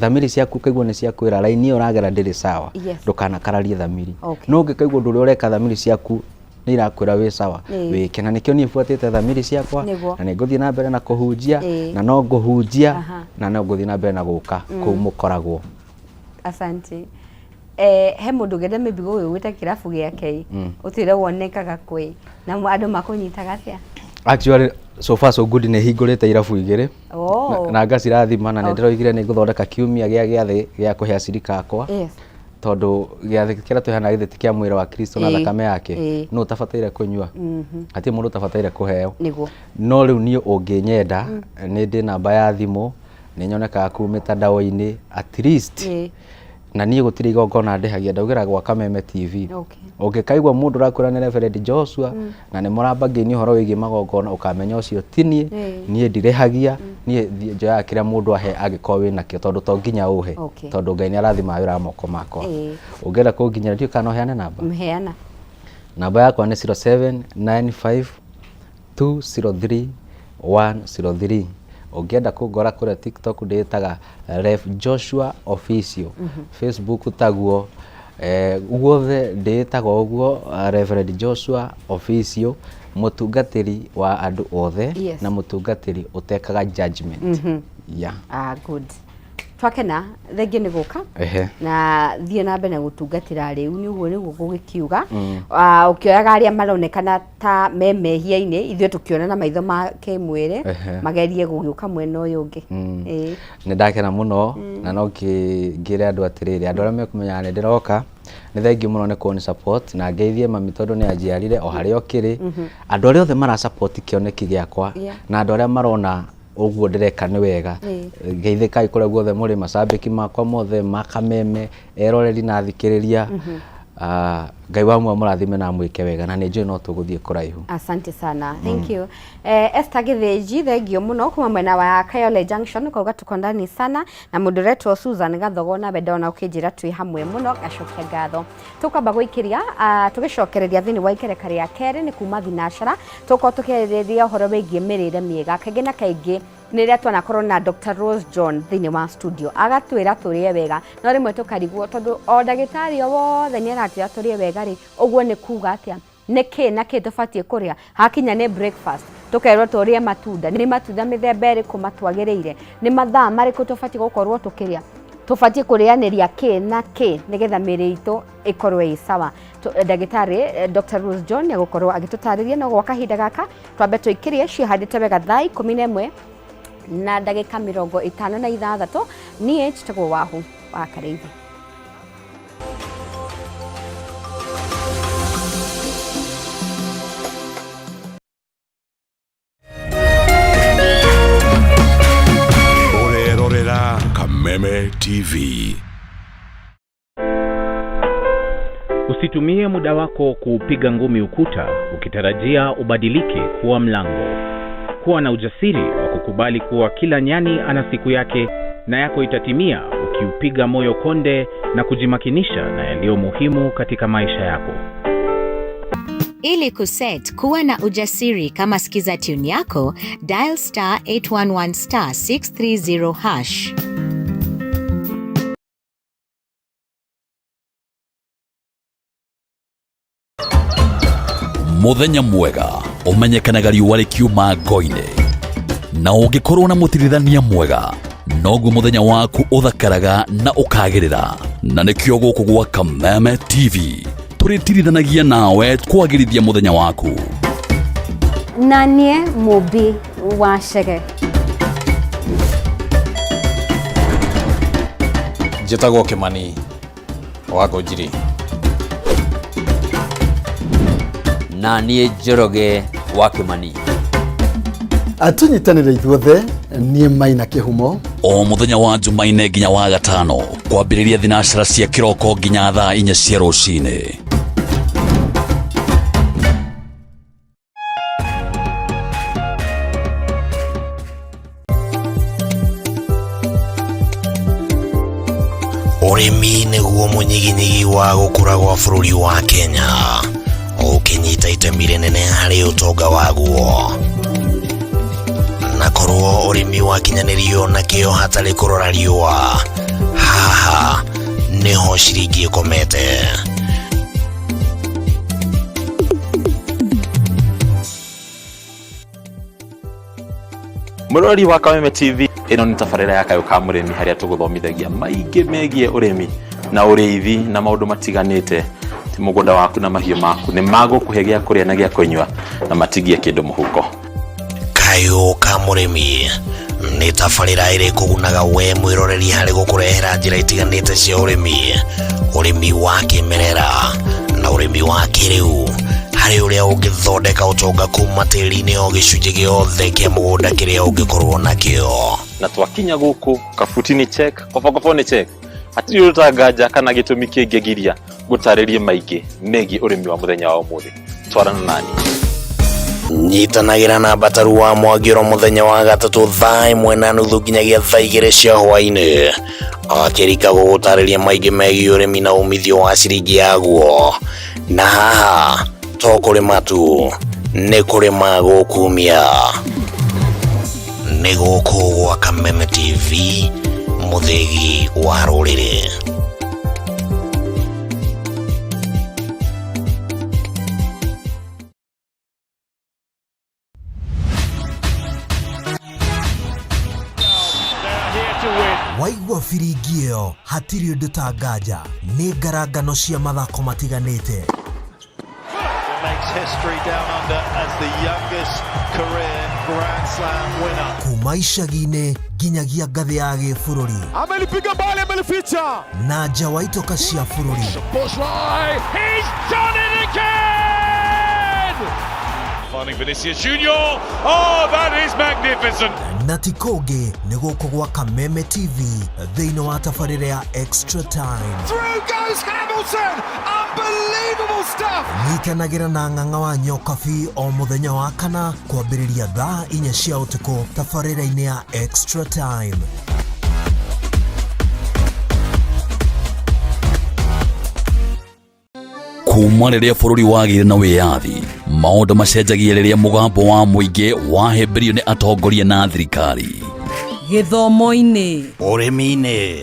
thamiri ciaku ũkaigua nĩ ciakwĩra raini ĩyo ũragera ndĩrĩ sawa, ndũkanakararie thamiri. No ũngĩkaigua ũndũ ũrĩa ũreka thamiri ciaku nĩ irakwĩra wĩ sawa, wĩke. Na nĩkĩo niĩ buatĩte thamiri ciakwa, na nĩ ngũthiĩ na mbere na kũhunjia, na no ngũhunjia, na no ngũthiĩ na mbere na gũka kũu mũkoragwo. Asante. He mũndũ ũngĩenda maybe gũgĩgwĩta kĩrabu gĩake, ũtwĩre wonekaga kwĩ na andũ makũnyitaga atĩa? Actually, so far so good, nĩ hingũrĩte irabu igĩrĩ na ngacirathima, na nĩ ndĩroigire nĩ ngũthondeka kiumia gĩa gĩathĩ gĩa kũhe acirika akwa, tondũ gĩathĩ kĩrĩa tũheanaga githĩ ti kĩa mwĩrĩ wa Kristo na thakame yake? Nũ ũtabataire kũnyua? Hatirĩ mũndũ ũtabataire kũheo. No rĩu niĩ ũngĩnyenda, nĩ ndĩ namba ya thimũ, nĩ nyonekaga kũu mĩtandao-inĩ at least. Na niĩ gũtirĩ igongona ndĩhagia, ndaugĩra gwa Kameme TV. Ũngĩkaigua mũndũ ũrakwĩra nĩ Reverend Joshua na nĩ mũrambangĩini ũhoro wĩgiĩ magongona, ũkamenya ũcio ti niĩ. Niĩ ndirĩhagia. Niĩ njoyaga kĩrĩa mũndũ ahe angĩkorwo wĩ nakĩo, tondũ to nginya ũhe, tondũ Ngai nĩ arathimaga wĩra wa moko makwa. Ũngĩenda kũnginyĩra, ndiũĩ kana no heane namba. Heana. Namba yakwa nĩ 0795 203 103. Ũngĩenda kũngora kũrĩa TikTok, ndĩtaga Rev Joshua Official. Facebook taguo, guothe ndĩĩtaga ũguo, Reverend Joshua Official, mũtungatĩri wa andũ othe na mũtungatĩri ũtekaga judgment. Yeah. Ah, good. Twakena, thengiũ nĩ gũka. Na thiĩ na mbere na gũtungatĩra rĩu nĩ ũguo nĩguo gũgĩkiuga. Ah, ũkĩoyaga arĩa maronekana ta me mehia-inĩ, ithuĩ tũkĩona na maitho ma kĩmwĩrĩ, magerie gũgĩũka mwena ũyũ ũngĩ. Nĩ ndakena mũno, na no ngĩre andũ atĩrĩrĩ, andũ arĩa mekũmenyaga nĩ ndĩroka, nĩ thengiũ mũno nĩ kũni support, na ngeithie mami tondũ nĩ anjiarire o harĩa ũkĩrĩ, andũ arĩa othe mara support kĩoneki gĩakwa, na andũ arĩa marona ũguo ndĩreka nĩ wega, ngeithĩkai kũrĩa guothe mũrĩ, macambĩki makwa mothe makameme, eroreri na athikĩrĩria. Ah, Ngai wa muoyo mũrathime na amwĩke wega, na nĩ njũĩ no tũgũthiĩ kũraihu. Asante sana. Thank you. Esther Githinji, thengio mũno kuma mwena wa Kayole Junction, ukauga tuko ndani sana. Na mũndũ ũretwo Susan Gathogo, nawe ndona ũkĩnjĩra twĩ hamwe mũno, ngacokia ngatho. Tũkwamba gũikĩria, tũgĩcokereria thĩinĩ wa ikereka rĩa kerĩ nĩ kuma thinacara, tũkorwo tũkĩarĩrĩria ũhoro wĩgiĩ mĩrĩre mĩega. Kaingĩ na kaingĩ nĩ rĩrĩa twanakorwo na Dr. Rose John thĩinĩ wa studio agatwĩra tũrĩe wega, no rĩmwe tũkarigwo tondũ o ndagĩtarĩ o wothe nĩ aratwĩra tũrĩe wega rĩ, ũguo nĩ kuga atĩa? Nĩ kĩ na kĩ tũbatiĩ kũrĩa? Hakinya nĩ breakfast, tũkerwo tũrĩe matunda. Nĩ matunda mĩthemba ĩrĩkũ matwagĩrĩire? Nĩ mathaa marĩkũ tũbatiĩ gũkorwo tũkĩrĩa? Tũbatiĩ kũrĩanĩria kĩ na kĩ nĩgetha mĩĩrĩ itũ ĩkorwo ĩ sawa? Ndagĩtarĩ Dr. Rose John nĩ egũkorwo agĩtũtarĩria, no gwa kahinda gaka twambe tũikĩrie ciĩhandĩte wega thaa 11 na ndagĩka 56. Niĩ njĩtagwo Wahu wa Karĩithi. Ũrerorera Kameme TV. Usitumie muda wako kuupiga ngumi ukuta ukitarajia ubadilike kuwa mlango. Kuwa na ujasiri wa kukubali kuwa kila nyani ana siku yake na yako itatimia ukiupiga moyo konde na kujimakinisha na yaliyo muhimu katika maisha yako. Ili kuset kuwa na ujasiri kama skiza tune yako, dial star 811 star 630 hash. Muthenya mwega ũmenyekanaga riũa rĩkiuma ngo-inĩ, na ũngĩkorwo na mũtirithania mwega noguo mũthenya waku ũthakaraga na ũkagĩrĩra. Na nĩkĩo gũkũ gwa Kameme TV tũrĩtirithanagia nawe kwagĩrithia mũthenya waku. Na niĩ Mũmbi wa Chege. Njĩtagwo Kĩmani wa Ngũnjiri. Na niĩ Njoroge wa Kĩmani. Tũnyitanĩre ithuothe. Niĩ Maina Kĩhumo. O mũthenya wa Jumaine nginya wa gatano, kwambĩrĩria thinacara cia kĩroko nginya thaa 4 cia rũcinĩ. Ũrĩmi nĩguo mũnyiginyigi wa gũkũra gwa bũrũri wa Kenya, ũkĩnyita itemi rĩnene harĩ ũtonga waguo. Na korwo ũrĩmi wakinyanĩrio na kĩo hatarĩ kũrora riũa, haha nĩho ciringi ĩkomete. Mũrori wa Kameme TV, ĩno nĩ tabarĩra ya Kayũ ka Mũrĩmi, harĩa tũgũthomithagia maingĩ megiĩ ũrĩmi na ũrĩithi na maũndũ matiganĩte. Ti mũgũnda waku na mahiũ maku nĩ magũkũhe gĩa kũrĩa na gĩa kũnyua na matigie kĩndũ mũhuko. Kayũ ka Mũrĩmi nĩ tabarĩra ĩrĩ kũgunaga we mwĩroreri harĩ gũkũrehera njĩra itiganĩte cia ũrĩmi, ũrĩmi wa kĩmerera na ũrĩmi wa kĩrĩu, harĩ ũrĩa ũngĩthondeka ũtonga kuma tĩri-inĩ o gĩcunjĩ gĩothe kĩa mũgũnda kĩrĩa ũngĩkorwo nakĩo. Na twakinya gũkũ, kabuti nĩ check, kobokobo nĩ check, hatirĩ ũndũ ta nganja kana gĩtũmi kĩngĩgiria gũtarĩrie maingĩ megiĩ ũrĩmi wa mũthenya wa ũmũthĩ. Twarana nani. Nyitanagĩra na Mbataru wa Mwangĩro mũthenya wa gatatũ thaa 1:30 nginyagia thaa 2 cia hwaĩ-inĩ, akĩrika gũgũtarĩria maingĩ megiĩ ũrĩmi na umithio wa ciringi yaguo. Na haha to kũrĩma tu, nĩ kũrĩma gũkumia. Nĩ gũkũ gwa Kameme TV, mũthĩgi wa rũrĩrĩ. Waigua biringi ĩyo, hatirĩ ũndũ ta nganja, nĩ ngarangano cia mathako matiganĩte. Makes history down under as the youngest career Grand Slam winner. Kuma icagi-inĩ nginyagia ngathĩ ya gĩbũrũri. Amelipiga mbali, amelificha. Na nja wa itoka cia bũrũri. He's done it again! Finding Vinicius Junior. Oh, that is magnificent. Na ti kũngĩ, nĩ gũkũ gwa Kameme TV thĩinĩ wa tabarĩra ya Extra Time. Through goes Hamilton. Unbelievable stuff. Nyitanagĩra na Ng'ang'a wa Nyokabi o mũthenya wa kana kwambĩrĩria thaa 4 cia ũtukũ tabarĩra-inĩ ya Extra Time. Kuma rĩrĩa bũrũri wagĩire na wĩyathi, maũndũ macenjagia rĩrĩa mũgambo wa mũingĩ wahĩmbĩrio nĩ atongoria na thirikari. Gĩthomo-inĩ, ũrĩmi-inĩ,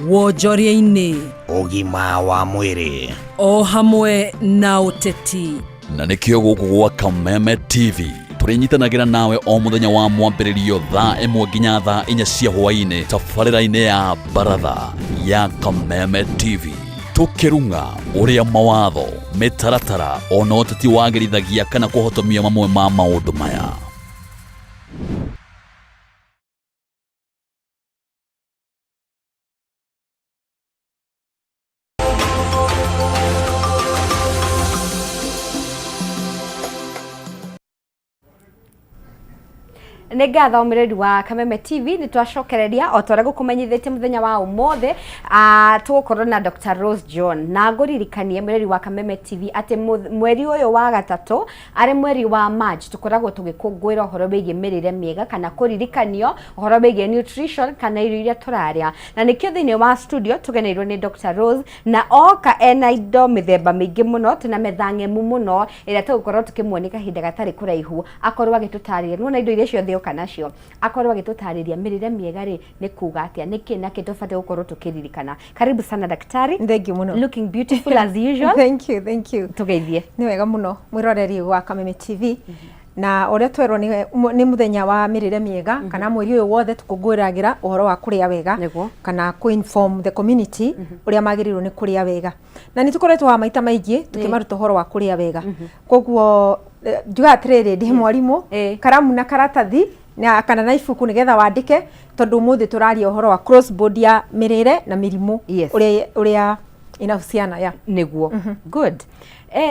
wonjoria-inĩ, ũgima wa mwĩrĩ, o hamwe na ũteti. Na nĩkĩo gũkũ gwa Kameme TV tũrĩnyitanagĩra nawe o mũthenya wa mwambĩrĩrio thaa 1 nginya thaa 4 cia hwaĩ-inĩ tabarĩra-inĩ ya baratha ya Kameme TV, tũkĩrung'a ũrĩa mawatho, mĩtaratara ona ũteti wagĩrithagia kana kũhotomia mamwe ma maũndũ maya. Nĩ ngatho mũreri wa Kameme TV, nĩ twacokereria o ta ũrĩa gũkũmenyithĩtie mũthenya wa ũmũthĩ, tũgũkorwo na Dr. Rose John, na ngũririkanie mũreri wa Kameme TV atĩ mweri ũyũ wa gatatũ arĩ mweri wa March tũkoragwo tũgĩkũngũĩra ũhoro wĩgiĩ mĩrĩre mĩega kana kũririkanio ũhoro wĩgiĩ nutrition kana irio iria tũrarĩa, na nĩkĩo thĩinĩ wa studio tũgeneirwo nĩ Dr. Rose, na oka ena indo mĩthemba mĩingĩ mũno, twĩna metha ng'emu mũno ĩrĩa tũgũkorwo tũkĩmuonia kahinda gatarĩ kũraihu, akorwo agĩtũtarĩria nĩwona indo iria ciothe oka nacio, akorwo agĩtũtarĩria mĩrĩre mĩega rĩ nĩ kuga atĩa, nĩkĩ na kĩ tũbatiĩ gũkorwo tũkĩririkana. Karibu sana daktari. Thank you mũno. Looking beautiful as usual. Thank you, thank you. Tũgeithie. Nĩ wega mũno mwĩroreri wa Kameme TV, na ũrĩa twerwo nĩ mũthenya wa mĩrĩre mĩega, kana mweri ũyũ wothe tũkũngũĩragĩra ũhoro wa kũrĩa wega kana kũ-inform the community ũrĩa magĩrĩirwo nĩ kũrĩa wega, na nĩ tũkoretwo wa maita maingĩ tũkĩmaruta ũhoro wa kũrĩa wega. Koguo njugaga atĩrĩrĩ, ndĩ mwarimũ, karamu na karatathi na kana na ibuku nĩgetha wandĩke, tondũ ũmũthĩ tũraria ũhoro wa cross board ya mĩrĩre na mĩrimũ, ũrĩa inahusiana ya Nĩguo, good.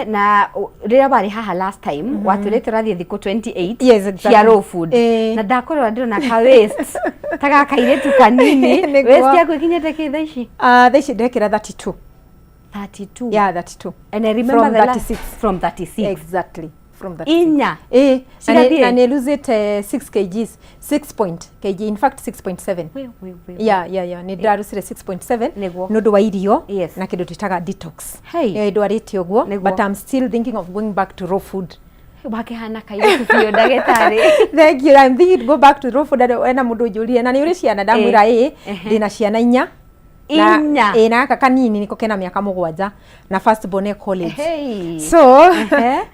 Na rĩrĩa warĩ haha last time watwĩrĩte ũrathiĩ thikũ 28 Yes, exactly. cia raw food, na ndakũrora ndĩrona ka waist ta ga kairĩtu kanini. Waist yaku ĩkinyĩte kĩ thaa ici? Thaa ici ndekĩra 32. 32? Yeah, 32. And I remember From the last 36. From 36. Exactly, from 36. Inya. Ĩĩ, Cigathiĩ? na nĩ losete 6 kgs, 6 point kg, in fact 6.7. We, we, we. Yeah, nĩ ndarusire 6.7 Nĩguo. nĩ ũndũ wa irio na kĩndũ twĩtaga detox. Hey. Nĩyo ĩndwarĩte ũguo. Nĩguo. But I'm still thinking of going back to raw food. Wakĩhana kairĩtu biũ, ndagĩtarĩ. Thank you. I'm thinking to go back to raw food. Ena mũndũ ũnjũrire na nĩ ũrĩ ciana, ndamwĩra ĩĩ, ndĩna ciana 4. 4. Ĩĩ, na gaka kanini nĩko kena mĩaka 7 na first born e college. Hey. So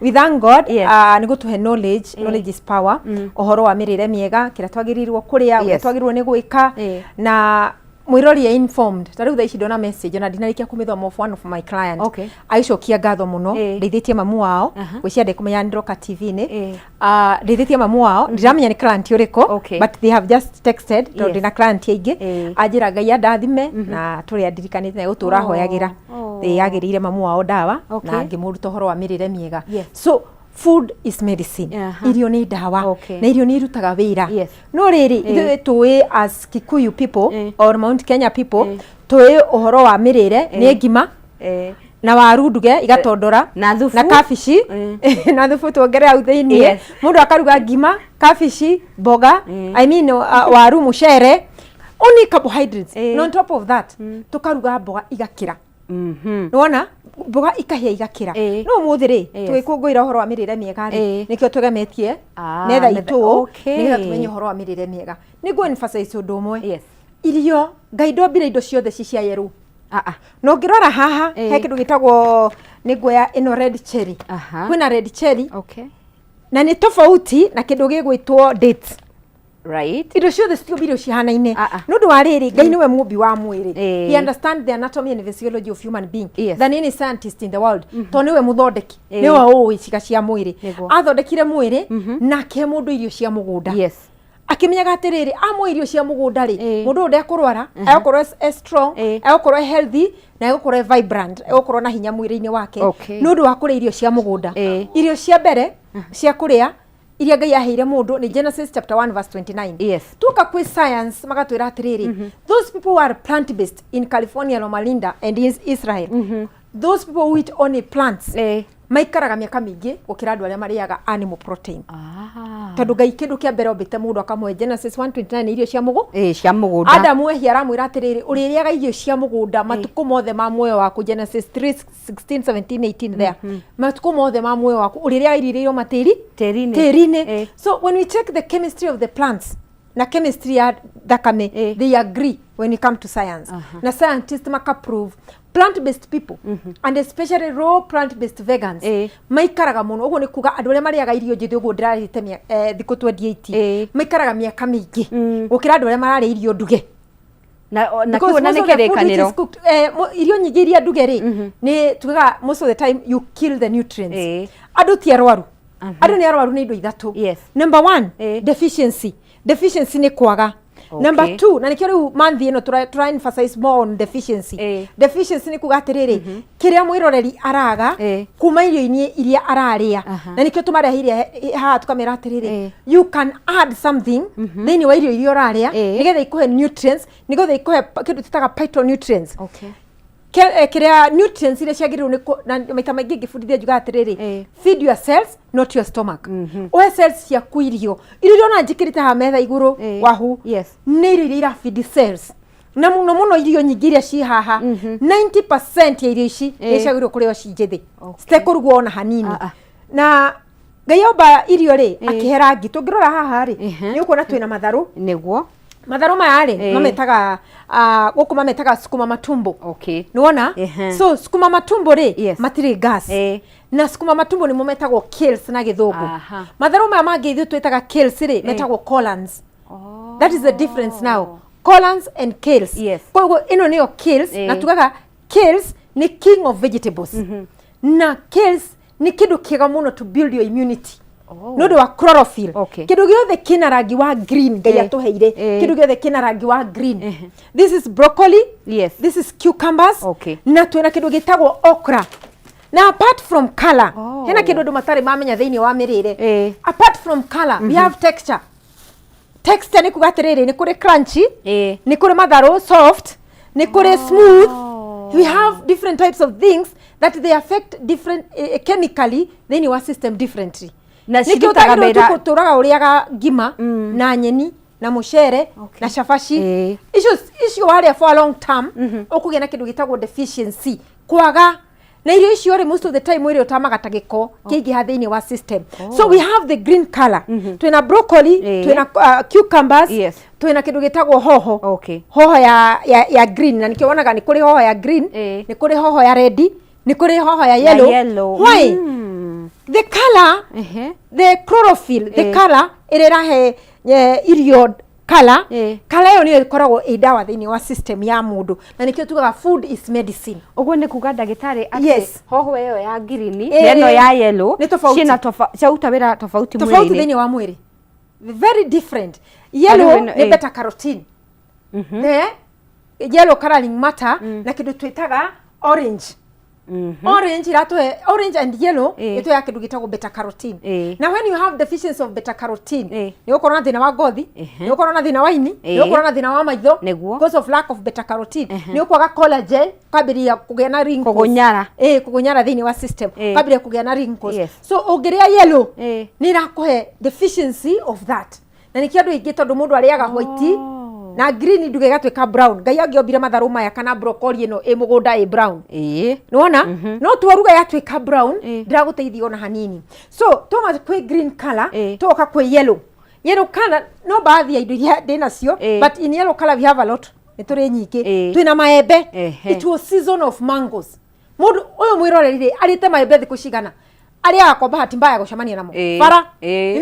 we thank God, nĩ gũtũhe knowledge. Knowledge is power. Ũhoro wa mĩrĩre mĩega, kĩrĩa twagĩrĩirwo kũrĩa, ũrĩa twagĩrĩirwo nĩ gwĩka, na mwĩrori e informed. Ta rĩu thaa ici ndona message ona ndinarĩkia kũmĩthoma of one of my client agĩcokia ngatho mũno, ndeithĩtie mamu wao. Gwĩciria ndĩkũmenya ndĩroka TV-inĩ. Ndeithĩtie mamu wao, ndiramenya nĩ client ũrĩkũ, but they have just texted tondũ ndĩna client aingĩ. Anjĩra Ngai andathime na tũrĩa ndirikanĩte na gũtũra hoyagĩra. Yagĩrĩire mamu wao ndawa na ngĩmũruta ũhoro wa mĩrĩre mĩega. So food is medicine. Irio nĩ ndawa na irio nĩ irutaga wĩra. No rĩrĩ, ithuĩ tũĩ as Kikuyu people or Mount Kenya people, tũĩ ũhoro wa mĩrĩre nĩ ngima na waru nduge igatondora na thubu na kabici na thubu tuongerere hau thĩiniĩ. Mũndũ akaruga ngima, kabici, mboga, I mean, waru, mũcere, only carbohydrates. Na on top of that tukaruga mboga igakĩra. Nĩwona mboga ikahĩa igakĩra. No ũmũthĩ rĩ, tũgĩkũngũĩra ũhoro wa mĩrĩre mĩega rĩ, nĩkĩo twegemetie metha itũ nĩgetha tũmenye ũhoro wa mĩrĩre mĩega. Nĩ ngũ emphasize ũndũ ũmwe. Irio, Ngai ndombire indo ciothe ci cia yerũ. Na ũngĩrora haha he kĩndũ gĩtagwo, nĩ nguoya ĩno red cherry. Kwĩna red cherry na nĩ tofauti na kĩndũ gĩgwĩtwo dates. Indo ciothe citiombirwo cihanaine nĩ ũndũ wa rĩrĩ, Ngai nĩwe mũmbi wa mwĩrĩ. He understand the anatomy and physiology of human being than any scientist in the world, tondũ nĩwe mũthondeki, nĩwe ũĩ ciĩga cia mwĩrĩ. Athondekire mwĩrĩ na akĩhe mũndũ irio cia mũgũnda, akĩmenyaga atĩrĩrĩ, amwe irio cia mũgũnda rĩ, mũndũ ũyũ ndekũrwara, egũkorwo e strong, egũkorwo e healthy na egũkorwo e vibrant, egũkorwo na hinya mwĩrĩ-inĩ wake nĩ ũndũ wa kũrĩa irio cia mũgũnda. Irio cia mbere cia kũrĩa iria Ngai aheire mũndũ nĩ Genesis chapter 1 verse 29. Tuoka kwĩ science magatwĩra atĩrĩrĩ, those people who are plant based in California, Loma Linda and Israel, those people who eat only plants maikaraga mĩaka mĩingĩ gũkĩra andũ arĩa marĩaga animal protein. Tondũ Ngai kĩndũ kĩa mbere ombĩte mũndũ akamũhe Genesis 1:29 nĩ irio cia mũgũ Ĩĩ, cia mũgũnda. Adamu ehia, aramwĩra atĩrĩrĩ, ũrĩrĩaga irio cia mũgũnda matukũ mothe ma muoyo waku. Genesis 3 16 17 18 there. Matukũ mothe ma muoyo waku ũrĩrĩaga irio iria irĩ matĩri Tĩri-inĩ. Tĩri-inĩ. So when we check the chemistry of the plants, Na chemistry ya thakame, they agree when it come to science. Na scientist maka prove plant based people, and especially raw plant based vegans, maikaraga mũno. Ũguo nĩ kuga andũ arĩa marĩaga irio njĩthĩ, ũguo ndĩrarĩte thikũ 28, maikaraga mĩaka mĩingĩ gũkĩra andũ arĩa mararĩa irio nduge. Na Because kĩu na most nĩ of the food which kĩrĩkanĩro is cooked, irio nyingĩ iria nduge rĩ, nĩ tugaga most of the time you kill the nutrients. Andũ ti arwaru, andũ nĩ arwaru nĩ indo ithatũ. Number one, deficiency. Deficiency nĩ kwaga. Number two, na nĩkĩo rĩu month ĩno tũra emphasize more on deficiency. Deficiency nĩ kuga atĩrĩrĩ, kĩrĩa mwĩroreri araga kuma irio-inĩ iria ararĩa, na nĩkĩo tũmareheire haha tũkamera atĩrĩrĩ, you can add something thĩinĩ wa irio iria ũrarĩa nĩgetha ikũhe nutrients, nĩgetha ikũhe kĩndũ twĩtaga phytonutrients. Kĩrĩa nutrients iria ciagĩrĩirwo nĩ na maita maingĩ ngĩbundithia njugaga atĩrĩrĩ, feed your cells, not your stomach. Ũhe cells ciaku irio. Irio iria ona njĩkĩrĩte haha metha igũrũ wahu nĩ irio iria irafeed cells, na mũno mũno irio nyingĩ iria ci haha, 90% ya irio ici nĩ ciagĩrĩirwo kũrĩo ci njĩthĩ, citekũrugwo ona hanini. Na Ngai omba irio rĩ, akĩhe rangi. Tũngĩrora haha rĩ, nĩ ũkuona twĩna matharũ. Matharũ maya rĩ, mametaga, gũkũ mametaga sukuma matumbo. Nĩwona? So sukuma matumbo rĩ, matirĩ gas, na sukuma matumbo nĩmo metagwo kales na Gĩthũngũ. Matharũ maya mangĩ ithuĩ twĩtaga kales rĩ, metagwo collards. That is the difference now, collards and kales. Koguo ĩno nĩyo kales, na tugaga kales nĩ king of vegetables, na kales nĩ kĩndũ kĩega mũno to build your immunity nĩ ũndũ wa chlorophyll. Kĩndũ gĩothe kĩna rangi wa green Ngai atũheire, kĩndũ gĩothe kĩna rangi wa green, this is broccoli, this is cucumbers, na twĩna kĩndũ gĩtagwo okra. Na apart from color, hena kĩndũ andũ matarĩ mamenya thĩinĩ wa mĩrĩre. Apart from color, we have texture. Texture nĩ kuga atĩrĩrĩ, nĩ kũrĩ crunchy, nĩ kũrĩ matharũ soft, nĩ kũrĩ smooth. We have different types of things that they affect different chemically thĩinĩ wa system differently. Na Nĩkĩo cirutaga ũtagĩrĩirwo tũraga ũrĩaga ngima na nyeni na mũcere na cabaci. Icio icio warĩa for a long term, ũkũgĩa na kĩndũ gĩtagwo deficiency, kwaga. Na irio icio rĩ, most of the time mwĩrĩ ũtamaga ta gĩko kĩingĩha thĩinĩ wa system. So we have the green color, twĩna broccoli, twĩna cucumbers, twĩna kĩndũ gĩtagwo hoho, hoho ya green. Na nĩkĩo wonaga nĩ kũrĩ hoho ya green, nĩ kũrĩ hoho ya red, nĩ kũrĩ hoho ya yellow. Yellow. Why? The color, the chlorophyll, the color ĩrĩa ĩrahe irio color, color ĩyo nĩyo ĩkoragwo ĩ ndawa thĩinĩ wa system ya mũndũ, na nĩkĩo tugaga food is medicine. Ũguo nĩ kuga, ndagĩtarĩ, atĩ hoho ĩyo ya green na ĩno ya yellow Nĩ tofauti. Ciĩna ciaruta wĩra tofauti tofauti mwĩrĩ-inĩ. Thĩinĩ wa mwĩrĩ, very different. Yellow Tarĩu ĩno, nĩ beta carotene, the yellow coloring matter, na kĩndũ twĩtaga orange. Orange iratũhe, orange and yellow ĩtũheaga kĩndũ gĩtagwo beta carotene. Na when you have deficiency of beta carotene, nĩ ũgũkorwo na thĩna wa ngothi, nĩ ũgũkorwo na thĩna wa ini, nĩ ũgũkorwo na thĩna wa maitho because of lack of beta carotene. Nĩ ũkwaga collagen, ũkambĩrĩria kũgĩa na wrinkles. Kũgũnyara. Kũgũnyara thĩinĩ wa system, ũkambĩrĩria kũgĩa na wrinkles. So ũngĩrĩa yellow, nĩ ĩrakũhe deficiency of that. Na nĩkĩo andũ aingĩ, tondũ mũndũ arĩaga white na green nduge ĩgatuĩka brown. Ngai angĩombire matharũ maya kana broccoli ĩno ĩ mũgũnda ĩ brown, nĩwona? No twaruga yatuĩka brown, ndĩragũteithia ona hanini. So toma kwĩ green color, tũgoka kwĩ yellow. Yellow color, no baadhi ya indo iria ndĩ nacio, but in yellow color we have a lot, nĩ tũrĩ nyingĩ. Twĩna maembe. It was season of mangoes. Mũndũ ũyũ mwĩroreri rĩ, arĩte maembe thikũ cigana? Arĩaga kwa bahati mbaya gũcemania namo bara.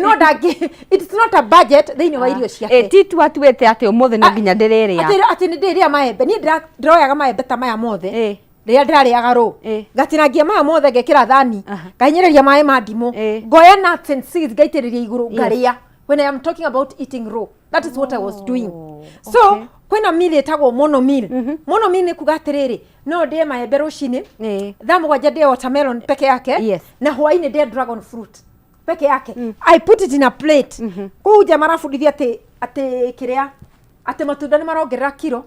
No ndangĩ, it's not a budget thĩinĩ wa irio ciake. Ti tu atuĩte atĩ ũmũthĩ no nginya ndĩrĩrĩa. Atĩ nĩ ndĩrĩa maembe. Niĩ ndĩroyaga maembe ta maya mothe rĩrĩa ndĩrarĩaga rũ, ngatinangia maya mothe, ngekĩra thani, ngahinyĩrĩria maĩ ma ndimũ, ngoya nuts and seeds, ngaitĩrĩria igũrũ, ngarĩa. When I am talking about eating raw, that is what I was doing. So kwĩna meal ĩtagwo mono meal. Mono meal nĩ kuga atĩrĩrĩ, no ndĩe maembe rũcinĩ, thaa 7 ndĩe watermelon peke yake, na hwainĩ ndĩe dragon fruit peke yake. I put it in a plate. Kũu nja marabundithia atĩ kĩrĩa, atĩ matunda nĩ marongerera kiro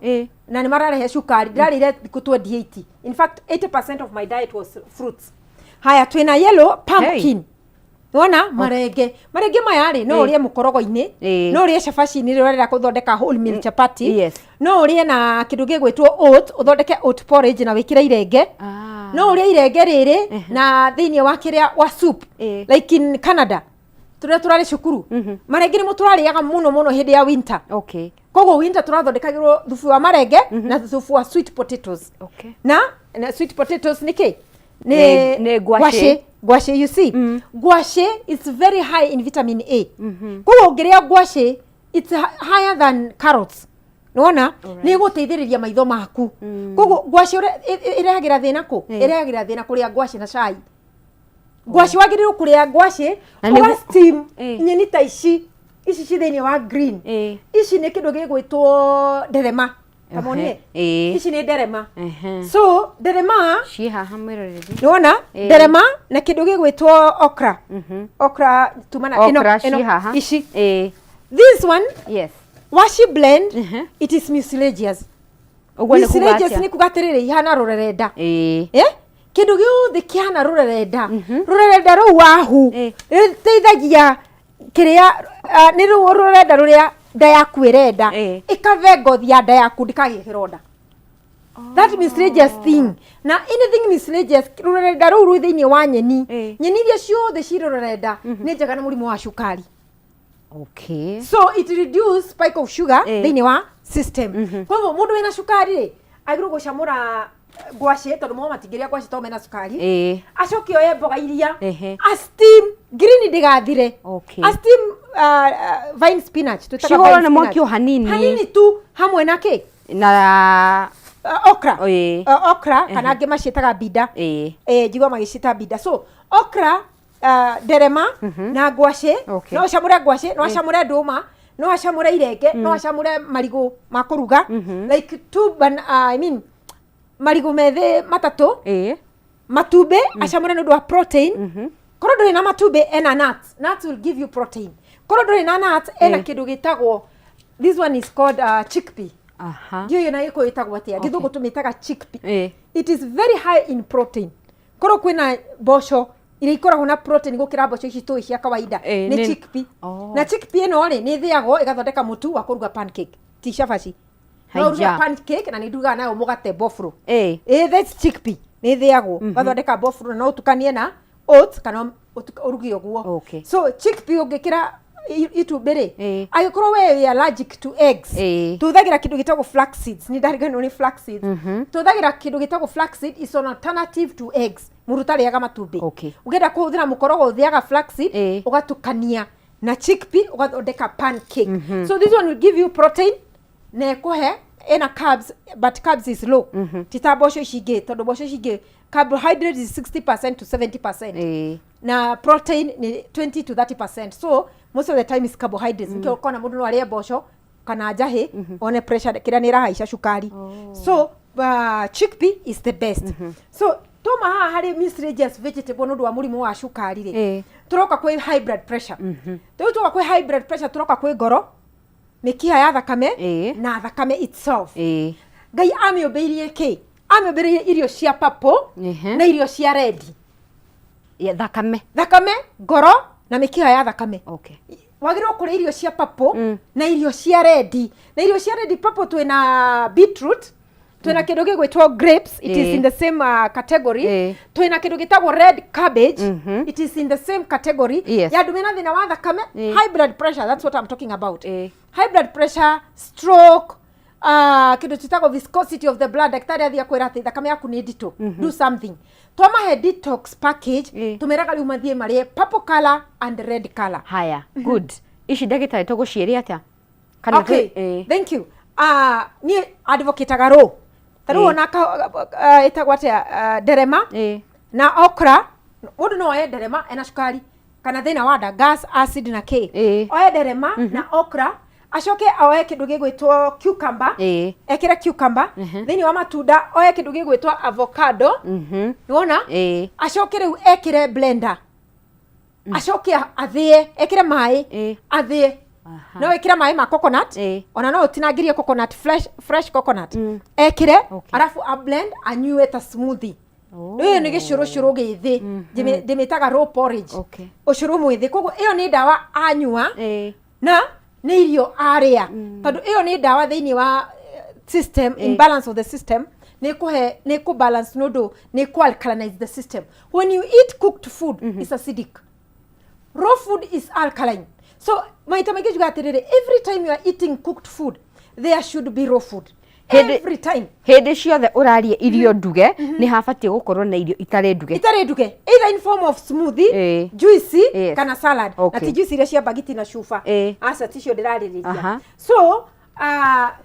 na nĩ mararehe cukari. Ndĩrarĩire thikũ 28. In fact, 80% of my diet was fruits. Haya, twĩna yellow pumpkin. Wona marenge, marenge maya rĩ, no ũrĩe mũkorogo-inĩ, no ũrĩe cabaci-inĩ rĩrĩa ũrenda kũthondeka wholemeal chapati, no ũrĩe na kĩndũ gĩgwĩtwo oat, ũthondeke oat porridge na wĩkĩre irenge. No ũrĩe irenge rĩrĩ na thĩinĩ wa kĩrĩa wa soup, like in Canada. Tũrĩa tũrarĩ cukuru, marenge nĩmo tũrarĩaga mũno mũno hĩndĩ ya winter. Koguo winter tũrathondekagĩrwo thubu wa marenge na thubu wa sweet potatoes. Na sweet potatoes nĩ kĩ? Nĩ ngwacĩ. Ngwacĩ, you see, ngwacĩ is very high in vitamin A. Koguo ũngĩrĩa ngwacĩ, it's higher than carrots. Nĩwona nĩ ĩgũteithĩrĩria maitho maku. Koguo ngwacĩ ĩrehagĩra thĩna kũ? Ĩrehagĩra thĩna kũrĩa ngwacĩ na cai. Ngwacĩ, wagĩrĩirwo kũrĩa ngwacĩ Na nĩguo- ũga steam nyeni ta ici, ici ci thĩinĩ wa green. Ici nĩ kĩndũ gĩgwĩtwo nderema. Kamonie? Ici nĩ nderema. So nderema Ciĩ haha, mwĩroreri. Nĩwona nderema na kĩndũ gĩgwĩtwo okra. Okra tumana ĩno. Okra ĩno ciĩ haha. Ici, this one, washi blend, it is mucilaginous. Ũguo nĩ kuga Mucilaginous atĩa? nĩ kuga atĩrĩrĩ, ihana rũrerenda. Eh? Kĩndũ gĩothe kĩhana rũrerenda, rũrerenda rũu wahu rĩteithagia kĩrĩa nĩ rũu rũrenda rũrĩa nda yaku ĩrenda, ĩkave ngothi ya nda yaku ndĩkagĩe kĩronda. That mucilaginous thing na anything mucilaginous, rũrenda rũu rwĩ thĩinĩ wa nyeni, nyeni iria ciothe ci rũrenda nĩ njega na mũrimũ wa cukari. So it reduce spike of sugar thĩinĩ wa system. Koguo mũndũ wĩna cukari rĩ, agĩrĩirwo gũcamũra ngwacĩ, tondũ mo matingĩrĩa ngwacĩ tondũ mena cukari. Acoke oye mboga iria a steam green ndĩgathire. A steam vine spinach twĩtaga Cihũrwo vine na spinach. mwaki o hanini. Hanini tu, hamwe na kĩ? Na Okra. Okra kana angĩ maciĩtaga mbinda. Njigua magĩciĩta mbinda. So okra, nderema na ngwacĩ. No ũcamũre ngwacĩ, no acamũre ndũma, no acamũre irenge, no acamũre marigũ ma kũruga, like two I mean, marigũ methĩ matatũ. Matumbĩ acamũre nĩ ũndũ wa protein. Korwo ndũrĩ na matumbĩ, ena nuts. Nuts will give you protein. Korwo ndũrĩ na nuts, ena kĩndũ gĩtagwo, this one is called chickpea. Ndiũĩ na Gĩkũyũ ĩtagwo atĩa, Gĩthũngũ tũmĩtaga chickpea. It is very high in protein. Korwo kwĩna mboco iria ikoragwo na protein gũkĩra mboco ici tũĩ cia kawaida, nĩ chickpea. Na chickpea ĩno rĩ, nĩ ĩthĩagwo ĩgathondeka mũtu wa kũruga pancake, ti cabaci. No ũruge Haija. pancake, na nĩ ndugaga nayo mũgate, bofro. That's chickpea, nĩ ĩthĩagwo ũgathondeka bofro, na no ũtukanie na oats kana ũruge ũguo. So chickpea ũngĩkĩra itumbĩ rĩ, angĩkorwo we wĩ allergic to eggs, tũhũthagĩra kĩndũ gĩtagwo flax seeds. Nĩ ndariganĩrwo nĩ flax seeds. Tũhũthagĩra kĩndũ gĩtagwo flax seed, is an alternative to eggs. Mũndũ ũtarĩaga matumbĩ, ũngĩenda kũhũthĩra mũkorogo, ũthĩaga flax seed, ũgatukania na chickpea, ũgathondeka pancake. So this one will give you protein na ĩkũhe ĩna carbs, but carbs is low, ti ta mboco ici ingĩ, tondũ mboco ici ingĩ carbohydrate is 60% to 70% na protein ni 20 to 30%. So most of the time is carbohydrates. Nikĩo ũkona mũndũ no arĩe mboco kana njahĩ one pressure kĩrĩa nĩ ĩrahaica cukari. So chickpea is the best. So toma haha harĩ mucilaginous vegetable nĩ ũndũ wa mũrimũ wa cukari rĩ, tũroka kwĩ high blood pressure. Rĩu tũroka kwĩ high blood pressure, tũroka kwĩ ngoro, mĩkiha ya thakame na thakame itself. Ngai amĩũmbĩirie kĩ? Amĩũmbĩrĩire irio cia purple na irio cia red. Ya, thakame. Thakame, ngoro na mĩkiha ya thakame. Wagĩrĩirwo kũrĩa irio cia purple na irio cia red. Na irio cia red, purple, twĩna beetroot, twĩna kĩndũ gĩgwĩtwo grapes, it is in the same category. Twĩna kĩndũ gĩtagwo red cabbage, it is in the same category. Ya andũ mena thĩna wa thakame, high blood pressure, that's what I'm talking about, high blood pressure, stroke, kĩndũ twĩtagwo viscosity of the blood. Ndagĩtarĩ athiĩ akwĩra atĩ thakame yaku nĩ nditũ, do something. Twamahe detox package, tũmeraga rĩu mathiĩ marĩe purple color and red color. Haya, good. Ici ndagĩtarĩ tũgũciĩrĩa atĩa? Kana Okay, thank you. Niĩ advocataga rũ ta rĩu ona ĩtagwo atĩa, nderema na okra. Mũndũ no oye nderema ena cukari kana thĩna wa nda, gas, acid na k. Oye nderema na okra, acoke oe kĩndũ gĩgwĩtwo cucumber, ekĩre cucumber thĩinĩ wa matunda, oe kĩndũ gĩgwĩtwo avocado. Nĩwona? Acoke rĩu ekĩre blender, acoke athĩe, ekĩre maĩ, athĩe. No wĩkĩre maĩ ma coconut, ona no ũtinangĩrie coconut, fresh, fresh coconut, ekĩre, arabu a blend, anyue ta smoothie. Rĩu ĩyo nĩ gĩcũrũcũrũ gĩthĩ. Ndĩmĩtaga raw porridge, ũcũrũ mwĩthĩ. Koguo ĩyo nĩ ndawa anyua na nĩ irio arĩa, tondũ ĩyo nĩ ndawa thĩinĩ wa system, imbalance of the system. Nĩ kũhe, nĩ kũ balance, nĩ ũndũ nĩ kũ alkalinize the system. When you eat cooked food, it's acidic. Raw food is alkaline, so maita maingĩ njugaga atĩrĩrĩ, every time you are eating cooked food, there should be raw food. Every time. Hĩndĩ ciothe ũrarĩa irio nduge, nĩ habatiĩ gũkorwo na irio itarĩ nduge. Itarĩ nduge, either in form of smoothie, juice, kana salad. Na ti juice iria cia bagiti na cuba. Aca, ticio ndĩrarĩrĩria. So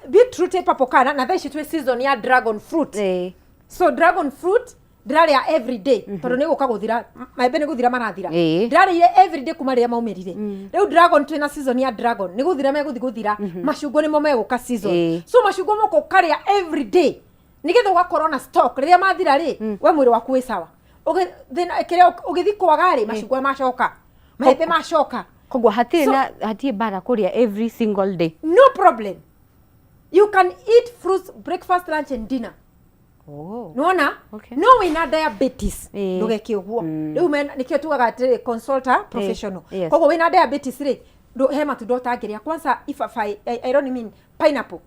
beetroot ĩ purple color, na thaa ici twĩ season ya dragon fruit. So dragon fruit ndĩrarĩa every day, tondũ nĩ gũka gũthira, maembe nĩ gũthira marathira. Ndĩrarĩire every day kuma rĩrĩa maumĩrire. Rĩu dragon, twĩna season ya dragon, nĩ gũthira megũthi gũthira. Macungwa nĩmo megũka season. So macungwa moka ũkarĩa every day, nĩgetha ũgakorwo na stock. Rĩrĩa mathira rĩ, we mwĩrĩ waku wĩ sawa. Thĩna kĩrĩa ũgĩthi kwaga rĩ, macungwa macoka, maembe macoka. Koguo hatirĩ na hatirĩ mbara kũrĩa every single day? No problem, you can eat fruits breakfast, lunch and dinner. Nĩwona? No wĩna diabetes, ndũgeke ũguo. Rĩu nĩkĩo tugaga atĩrĩ, consult a professional. Koguo wĩna diabetes rĩ, he matunda ũtangĩrĩa. Kwanza ibabaĩ, I don't mean pineapple.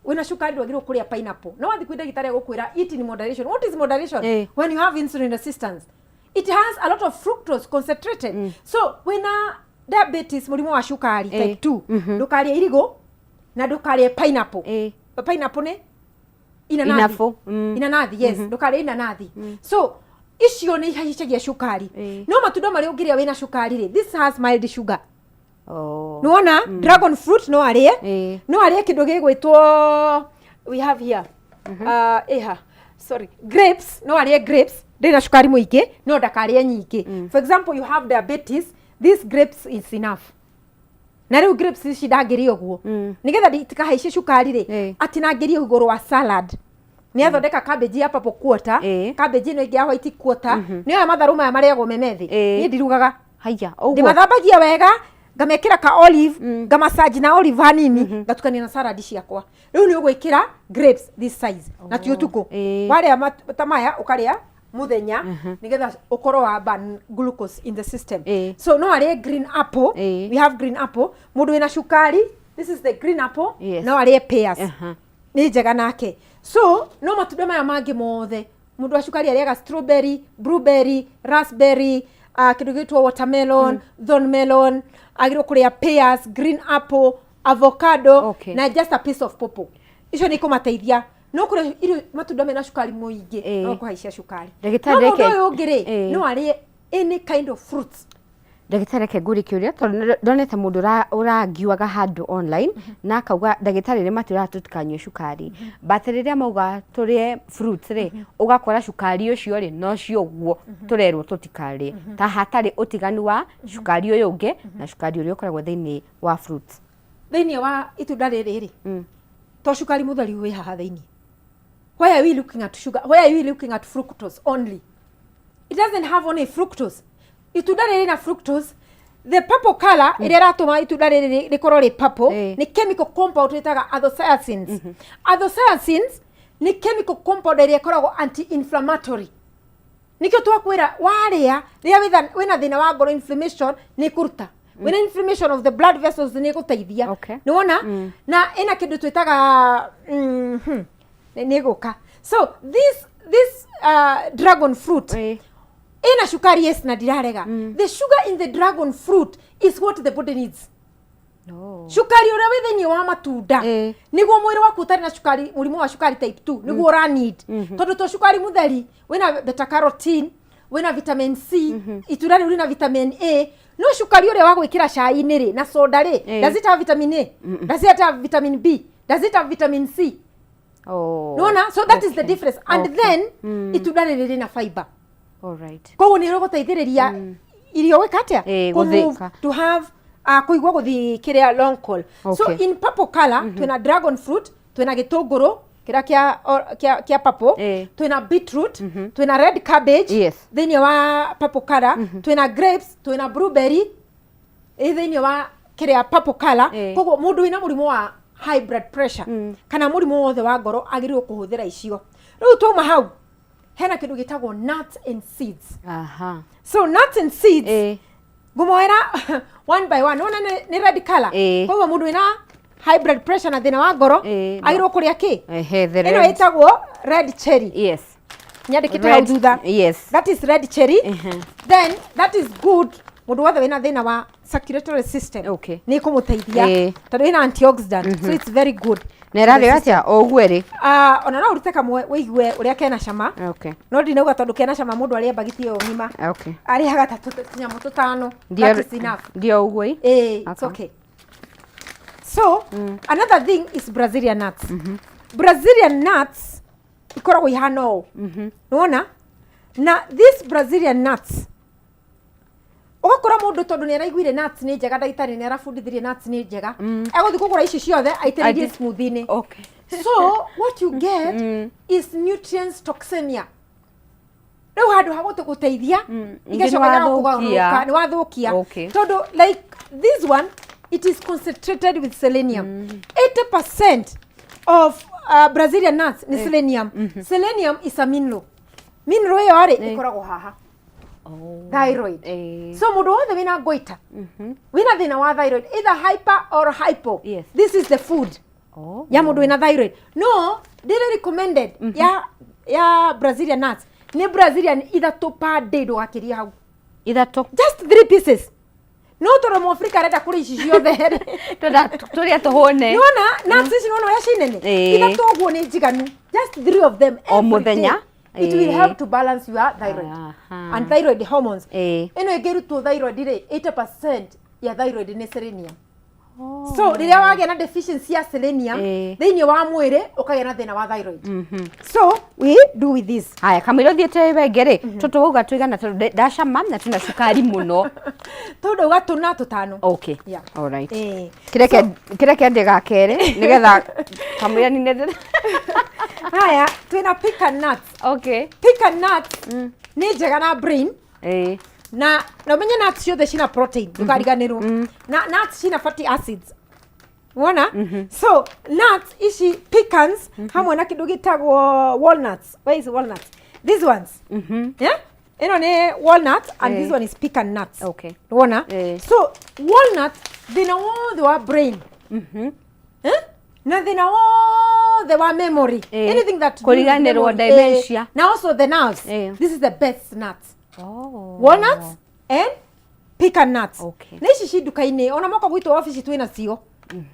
Wĩna cukari ndwagĩrĩirwo kũrĩa pineapple. No wathiĩ kwĩ ndagĩtarĩ agũkwĩra eat in moderation. What is moderation when you have insulin resistance? It has a lot of fructose concentrated. So wĩna diabetes, mũrimũ wa cukari type 2, ndũkarĩe irigũ na ndũkarĩe pineapple. Pineapple nĩ inanathi. Inabu. Inanathi, yes. Ndũkarĩe inanathi. So icio nĩ ihaicagia cukari. No matunda marĩa ũngĩrĩa wĩna cukari rĩ, this has mild sugar. Nĩwona? Dragon fruit no arĩe. No arĩe kĩndũ gĩgwĩtwo, we have here, ĩha, sorry, grapes. No arĩe grapes, ndĩrĩ na cukari mũingĩ, no ndakarĩe nyingĩ. For example, you have diabetes, this grapes is enough. Na rĩu grapes ici ndangĩrĩa ũguo, nĩgetha itikahaicie cukari rĩ, atinangĩrie igũrũ wa salad. Nĩ athondeka cabbage ya purple quarter, cabbage ĩno ĩngĩ ya white quarter, nĩ oya matharũ maya marĩagwo me methĩ. Niĩ ndirugaga. Haya, ũguo. Ndĩmathambagia wega, ngamekĩra ka olive, ngamassage na olive hanini, ngatukania na salad ciakwa. Rĩu nĩ ũgwĩkĩra grapes this size, na ti ũtukũ. Warĩa ta maya ũkarĩa mũthenya, nĩgetha ũkorwo wa burn glucose in the system. So no arĩe green apple. We have green apple. Mũndũ wĩna cukari, this is the green apple. No arĩe pears, nĩ njega nake. So no matunda maya mangĩ mothe, mũndũ wa cukari arĩaga strawberry, blueberry, raspberry, kĩndũ gĩtwo watermelon, thorn melon, agĩrĩirwo kũrĩa pears, green apple, avocado, na just a piece of pawpaw. Icio nĩ ikũmateithia. No kũrĩa irio matunda mena cukari mũingĩ, no kũhaicia cukari. Ndagĩtarĩ, No mũndũ ũyũ ũngĩ rĩ, no arĩe any kind of fruits. Ndagĩtarĩ, reke ngũrie kĩũria, tondũ ndonete mũndũ ũrangiuaga handũ online na akauga ndagĩtarĩ nĩ matwĩraga tũtikanyue cukari, but rĩrĩa mauga tũrĩe fruits rĩ, ũgakora cukari ũcio rĩ, nocio ũguo tũrerwo tũtikarĩe. Ta hatarĩ ũtiganu wa cukari ũyũ ũngĩ na cukari ũrĩa ũkoragwo thĩinĩ wa fruits? Thĩinĩ wa itunda rĩrĩ rĩ, to cukari mũtheri wĩ haha thĩinĩ. Why are we looking at sugar? Why are we looking at fructose only? It doesn't have only fructose. Itunda rĩrĩ na fructose. The purple color ĩrĩa ĩratũma itunda rĩrĩ rĩkorwo rĩ purple nĩ chemical compound ĩtaga anthocyanins. Anthocyanins nĩ chemical compound ĩrĩa ĩkoragwo anti-inflammatory. Nĩkĩo twakwĩra warĩa, rĩrĩa wĩna thĩna wa ngoro, inflammation nĩ ĩkũruta. Wĩna inflammation of the blood vessels, nĩ ĩgũteithia. Nĩwona? Na ĩna kĩndũ twĩtaga, nĩ ĩgũka. So this dragon fruit ĩna cukari, yes, na ndirarega. The sugar in the dragon fruit is what the body needs. Cukari ũrĩa wĩ thĩinĩ wa matunda nĩguo mwĩrĩ waku ũtarĩ na cukari, mũrimũ wa cukari type 2, nĩguo ũra need, tondũ to cukari mũtheri. Wĩna beta carotene, wĩna vitamin C, itunda rĩu rĩna vitamin A. No cukari ũrĩa wa gwĩkĩra cai-inĩ rĩ na soda rĩ, does it have vitamin A? Does it have vitamin B? Does it have vitamin C? Nĩwona? So that is the difference. And then itunda rĩrĩ rĩna fiber. Koguo nĩ rĩgũteithĩrĩria irio gwĩka atĩa? Kũ move Gũthĩka. To have kũigua gũthiĩ kĩrĩa long call. So in purple color twĩna dragon fruit, twĩna gĩtũngũrũ kĩrĩa kĩa purple, twĩna beetroot, twĩna red cabbage. Thĩinĩ wa purple color twĩna grapes, twĩna blueberry ĩ thĩinĩ wa kĩrĩa purple color. Koguo mũndũ wĩna mũrimũ wa high blood pressure kana mũrimũ wothe wa ngoro agĩrĩirwo kũhũthĩra icio. Rĩu twauma hau, hena kĩndũ gĩtagwo nuts and seeds. So nuts and seeds ngũmoera one by one. Wona nĩ red color. Koguo mũndũ wĩna high blood pressure na thĩna wa ngoro agĩrĩirwo kũrĩa kĩ? Ehe, the Ĩno red. ĩtagwo red cherry. Nyandĩkĩte hau thutha. That is red cherry. Then that is good. Mũndũ wothe wĩna thĩna wa circulatory system, Okay. nĩ ĩkũmũteithia tondũ ĩna antioxidant, so it's very good. Na ĩrarĩo atĩa o ũguo ĩrĩ? Ah, ona no ũrute kamwe ũigue ũrĩa kena cama. Okay. No ndinauga tondũ kena cama mũndũ arĩe mbagiti ĩyo ng'ima. Okay. Arĩaga ta tũnyamũ tũtano. That is enough. Ndio ũguo ĩ? Eh, it's okay. So, another thing is Brazilian nuts. Brazilian nuts ikoragwo ihana ũũ. Nĩwona? Na this Brazilian nuts ũgakora mũndũ tondũ nĩ araiguire nuts nĩ njega, ndagĩtarĩ nĩ arabundithirie nuts nĩ njega, egũthiĩ kũgũra ici ciothe aitĩrĩrie smoothie-inĩ. So what you get is nutrients toxemia. Rĩu handũ ha gũteithia, igacoka Nĩ igakũgarũrũka. wathũkia. Nĩ wathũkia. Tondũ like this one, it is concentrated with selenium. 80% of Brazilian nuts nĩ selenium. Selenium is a mineral. Mineral ĩyo rĩ, ĩkoragwo haha thyroid. So mũndũ wothe wĩna goiter, wĩna thĩna wa thyroid, either hyper or hypo, this is the food ya mũndũ wĩna thyroid. No ndĩrĩ recommended ya Brazilian nuts nĩ Brazilian ithatũ per day, ndũgakĩrie hau. Ithatũ? Just three pieces. No tondũ Mũafrika arenda kũrĩa ici ciothe rĩ, Twenda tũrĩa tũhũne. Nĩwona nuts ici, nĩwona ũrĩa ci nene? Ithatũ ũguo nĩ njiganu, just three of them O every mũthenya? day. It will help to balance your thyroid and thyroid hormones. Ĩno ĩngĩrutwo thyroid rĩ, 80% ya thyroid nĩ selenium. So rĩrĩa wagĩa na deficiency ya selenium thĩinĩ wa mwĩrĩ, ũkagĩa na thĩna wa thyroid. So we do with this. Haya, kamũira ũthiĩte wenge rĩ, tũtũ wauga tũigana? Tondũ ndacama na tũna cukari mũno. Tondũ uga tũna tũtano. Okay. Yeah. All right. Kĩreke kĩreke ndĩ ga kerĩ nĩgetha kamũira nine. Haya, twĩna pecan nuts. Pecan nuts nĩ njega na brain. Na ũmenye nuts ciothe cina protein, ndũkariganĩrwo na nuts cina fatty acids, wona? So nuts ici, pecans, hamwe na kĩndũ gĩtagwo walnuts. Where is walnuts? These ones, yeah, ĩno nĩ walnut and this one is pecan nuts. Wona? So walnut, thĩna wothe wa brain, eh? Na thĩna wothe wa memory, anything that to do with Kũriganĩrwo, memory, dementia. Na also the nerves, this is the best nuts. Walnuts and pecan nuts. Na ici ci nduka-inĩ, ona moka gwitũ obici twĩ nacio.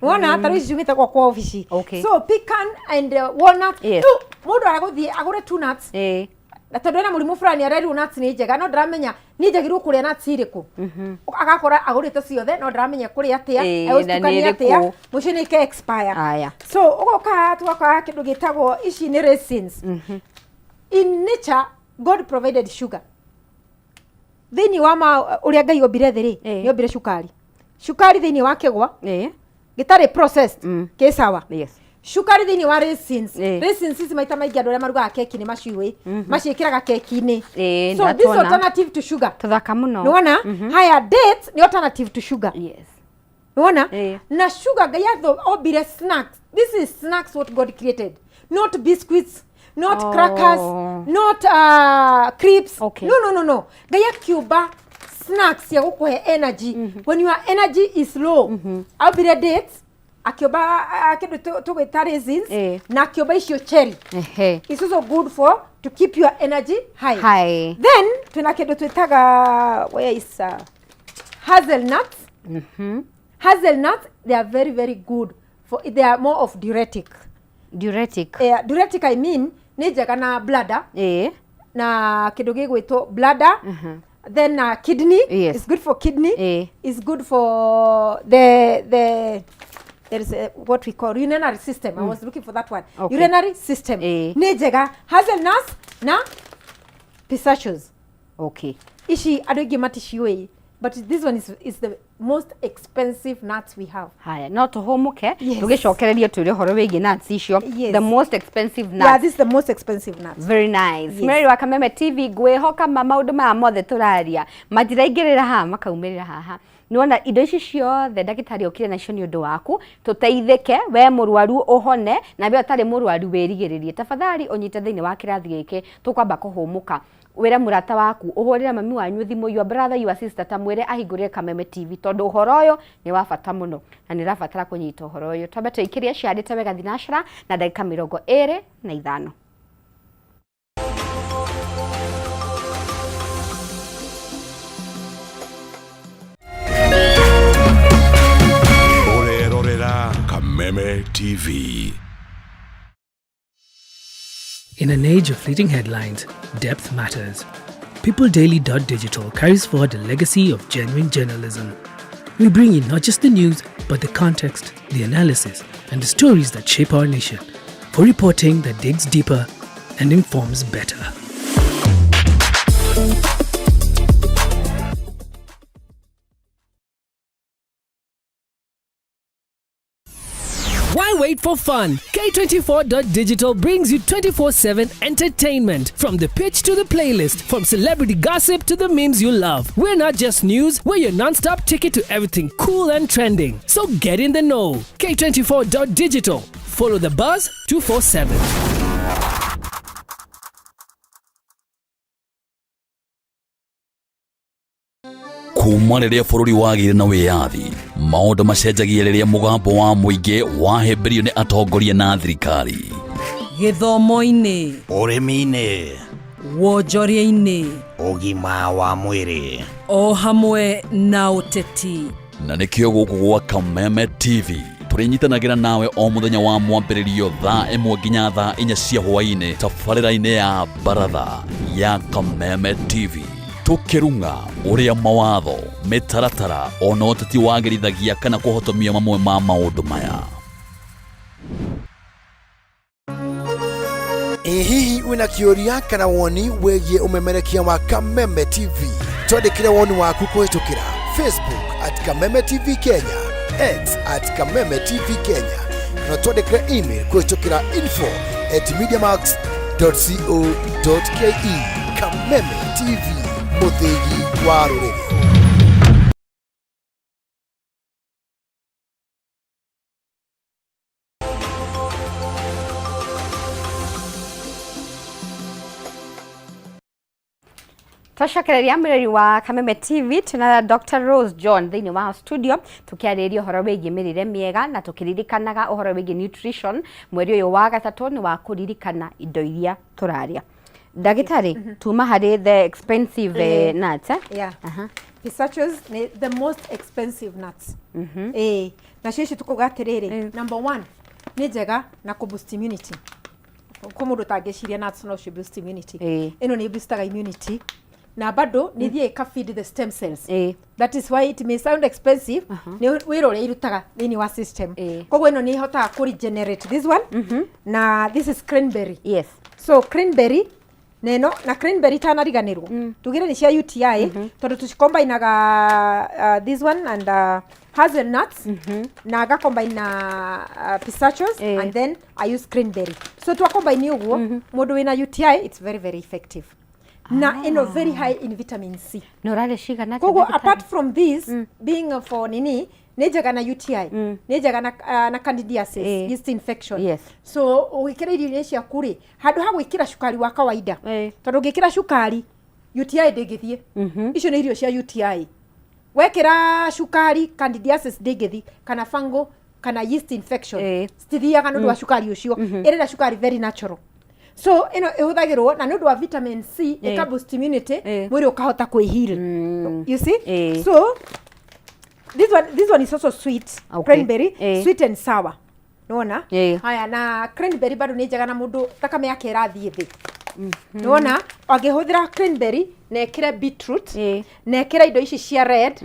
Wona ta rĩu ici ciumĩte gwakwa obici. So pecan and walnut. Rĩu mũndũ aragũthiĩ agũre two nuts na tondũ ena mũrimũ fulani arerirwo nuts nĩ njega, no ndaramenya niĩ njagĩrĩirwo kũrĩa nuts irĩkũ. Agakora agũrĩte ciothe no ndaramenya kũrĩa atĩa, Na nĩ egũcitukania ĩrĩkũ. atĩa, mũico nĩ ike expire. Aya. So ũgoka haha tũgakora kĩndũ gĩtagwo, ici nĩ raisins. In nature, God provided sugar thĩinĩ wa ma ũrĩa Ngai ombire thĩ rĩ, nĩ ombire cukari, cukari thĩinĩ wa kĩgwa gĩtarĩ processed kĩ sawa. Cukari thĩinĩ wa raisins. Raisins ici maita maingĩ andũ arĩa marugaga keki nĩ maciũĩ, maciĩkĩraga keki-inĩ. So this Ndatwona. alternative to sugar. Tũthaka mũno. Nĩwona? Haya, dates nĩ alternative to sugar. Nĩwona? Na sugar, Ngai ombire snacks. This is snacks what God created, not biscuits, not crackers, not crisps. No, no, no, no. Ngai akiũmba snacks cia gũkũhe energy when your energy is low. Ombire dates, akĩũmba kĩndũ tũgwĩta raisins, na akĩũmba icio cherry. It's also good for to keep your energy high. High. Then twĩna kĩndũ twĩtaga, where is hazelnuts. Hazelnuts, they are very very good for, they are more of diuretic. Diuretic. Diuretic, I mean nĩ njega na bladder, na kĩndũ gĩgwĩtwo bladder, then kidney. It's good for kidney. It's good for the there is a, what we call urinary system. I was looking for that one. Urinary system nĩ njega, hazelnuts na pistachios. Ici andũ aingĩ maticiũĩ, but this one is the most expensive nuts we have. Haya, no tũhũmũke. Yes. Tũgĩcokererie twĩre ũhoro wĩgiĩ nuts icio. Yes. The most expensive nuts. Yeah, this is the most expensive nuts. Very nice. Yes. Mary wa Kameme TV, ngwĩhoka ma maũndũ maya mothe tũraria matiraingĩrĩra haha makaumĩrĩra haha. Nĩwona indo ici ciothe ndagĩtarĩ okire nacio nĩ ũndũ waku tũteithĩke, we mũrwaru ũhone, na we ũtarĩ mũrwaru wĩrigĩrĩrie. Tafadhali ũnyite thĩinĩ wa kĩrathi gĩkĩ. Tũkwamba kũhũmũka, wĩre mũrata waku, ũhũrĩre mami wanyu thimũ, your brother, your sister, ta mwĩre ahingũrĩre Kameme TV, tondũ ũhoro ũyũ nĩ wa bata mũno na nĩ ũrabatara kũnyita ũhoro ũyũ. Twambe tũikĩrie ciarĩte wega thinacara na ndagĩka 25. Kameme TV. In an age of fleeting headlines, depth matters. PeopleDaily.digital carries forward the legacy of genuine journalism. We bring you not just the news, but the context, the analysis, and the stories that shape our nation for reporting that digs deeper and informs better. Why wait for fun? K24.digital brings you 24/7 entertainment. From the pitch to the playlist, from celebrity gossip to the memes you love. We're not just news, we're your non stop ticket to everything cool and trending. So get in the know. K24.digital. Follow the buzz 247. Kuma rĩrĩa bũrũri wagĩire na wĩyathi, maũndũ macenjagia rĩrĩa mũgambo wa mũingĩ wahĩmbĩrio nĩ atongoria na thirikari. Gĩthomo-inĩ, Ũrĩmi-inĩ, wonjoria-inĩ, ũgima wa mwĩrĩ, o hamwe na ũteti. Na nĩkĩo gũkũ gwa Kameme TV tũrĩnyitanagĩra nawe o mũthenya wa mwambĩrĩrio thaa 1 nginya thaa 4 cia hwaĩ-inĩ tabarĩra-inĩ ya baratha ya Kameme TV, tũkĩrung'a ũrĩa mawatho, mĩtaratara ona ũteti wagĩrithagia kana kũhotomia mamwe ma maũndũ maya. Ĩ hihi wĩna kĩũria kana woni wĩgiĩ ũmemerekia wa Kameme TV? Twandĩkĩre woni waku kũhĩtũkĩra Facebook at Kameme TV Kenya, X at Kameme TV Kenya, na twandĩkĩre email kũhĩtũkĩra info@mediamax.co.ke. Kameme TV, mũthĩgi wa rũrĩrĩ. Twacokereria mwĩrori wa Kameme TV, twĩna Dr. Rose John thĩinĩ wa studio tũkĩarĩrĩria ũhoro wĩgiĩ mĩrĩre mĩega na tũkĩririkanaga ũhoro wĩgiĩ nutrition. Mweri ũyũ wa gatatũ nĩ wa kũririkana indo iria tũrarĩa. Ndagĩtarĩ, tuma harĩ the expensive nuts, eh? Yeah. Pistachios nĩ the most expensive nuts. Ĩĩ, nacio ici tũkauga atĩrĩrĩ, number one, nĩ njega na kũ boost immunity. Kũ mũndũ ũtangĩciria nuts no ci boost immunity. Ĩno nĩ boostaga immunity na bado nĩ ithiaga ĩka feed the stem cells. That is why it may sound expensive. Nĩ wĩra ũrĩa irutaga thĩinĩ wa system. Koguo ĩno nĩ ĩhotaga kũ regenerate this one, na this is cranberry. So cranberry na ĩno na cranberry itanariganĩrwo, tugire nĩ cia UTI, tondũ tũcikombainaga this one and hazelnuts, na ngacombine na pistachios, and then I use cranberry. So twacombine ũguo, mũndũ wĩna UTI, it's very very effective, na ĩno very high in vitamin C. Na ũrarĩa cigana atĩa, Koguo ndagĩtarĩ? Apart from this being for nini, nĩ njega na UTI, nĩ njega na candidiasis, yeast infection. So ũgĩkĩra irio-inĩ ciaku rĩ, handũ ha gwĩkĩra cukari wa kawaida, tondũ ũngĩkĩra cukari UTI ndĩngĩthiĩ. Icio nĩ irio cia UTI. Wekĩra cukari, candidiasis ndĩngĩthiĩ, kana fungal kana yeast infection citithiaga nĩ ũndũ wa cukari ũcio. Ĩrĩ na cukari very natural. So ĩno ĩhũthagĩrwo na nĩ ũndũ wa vitamin C, ĩka boost immunity, mwĩrĩ ũkahota kwĩheal, you see. So this one is also sweet. Cranberry, sweet and sour, nĩwona? Haya, na cranberry bado nĩ njega na mũndũ thakame yake ĩrathiĩ thĩ, nĩwona? Angĩhũthĩra cranberry na ĩkĩre beetroot na ĩkĩre indo ici cia red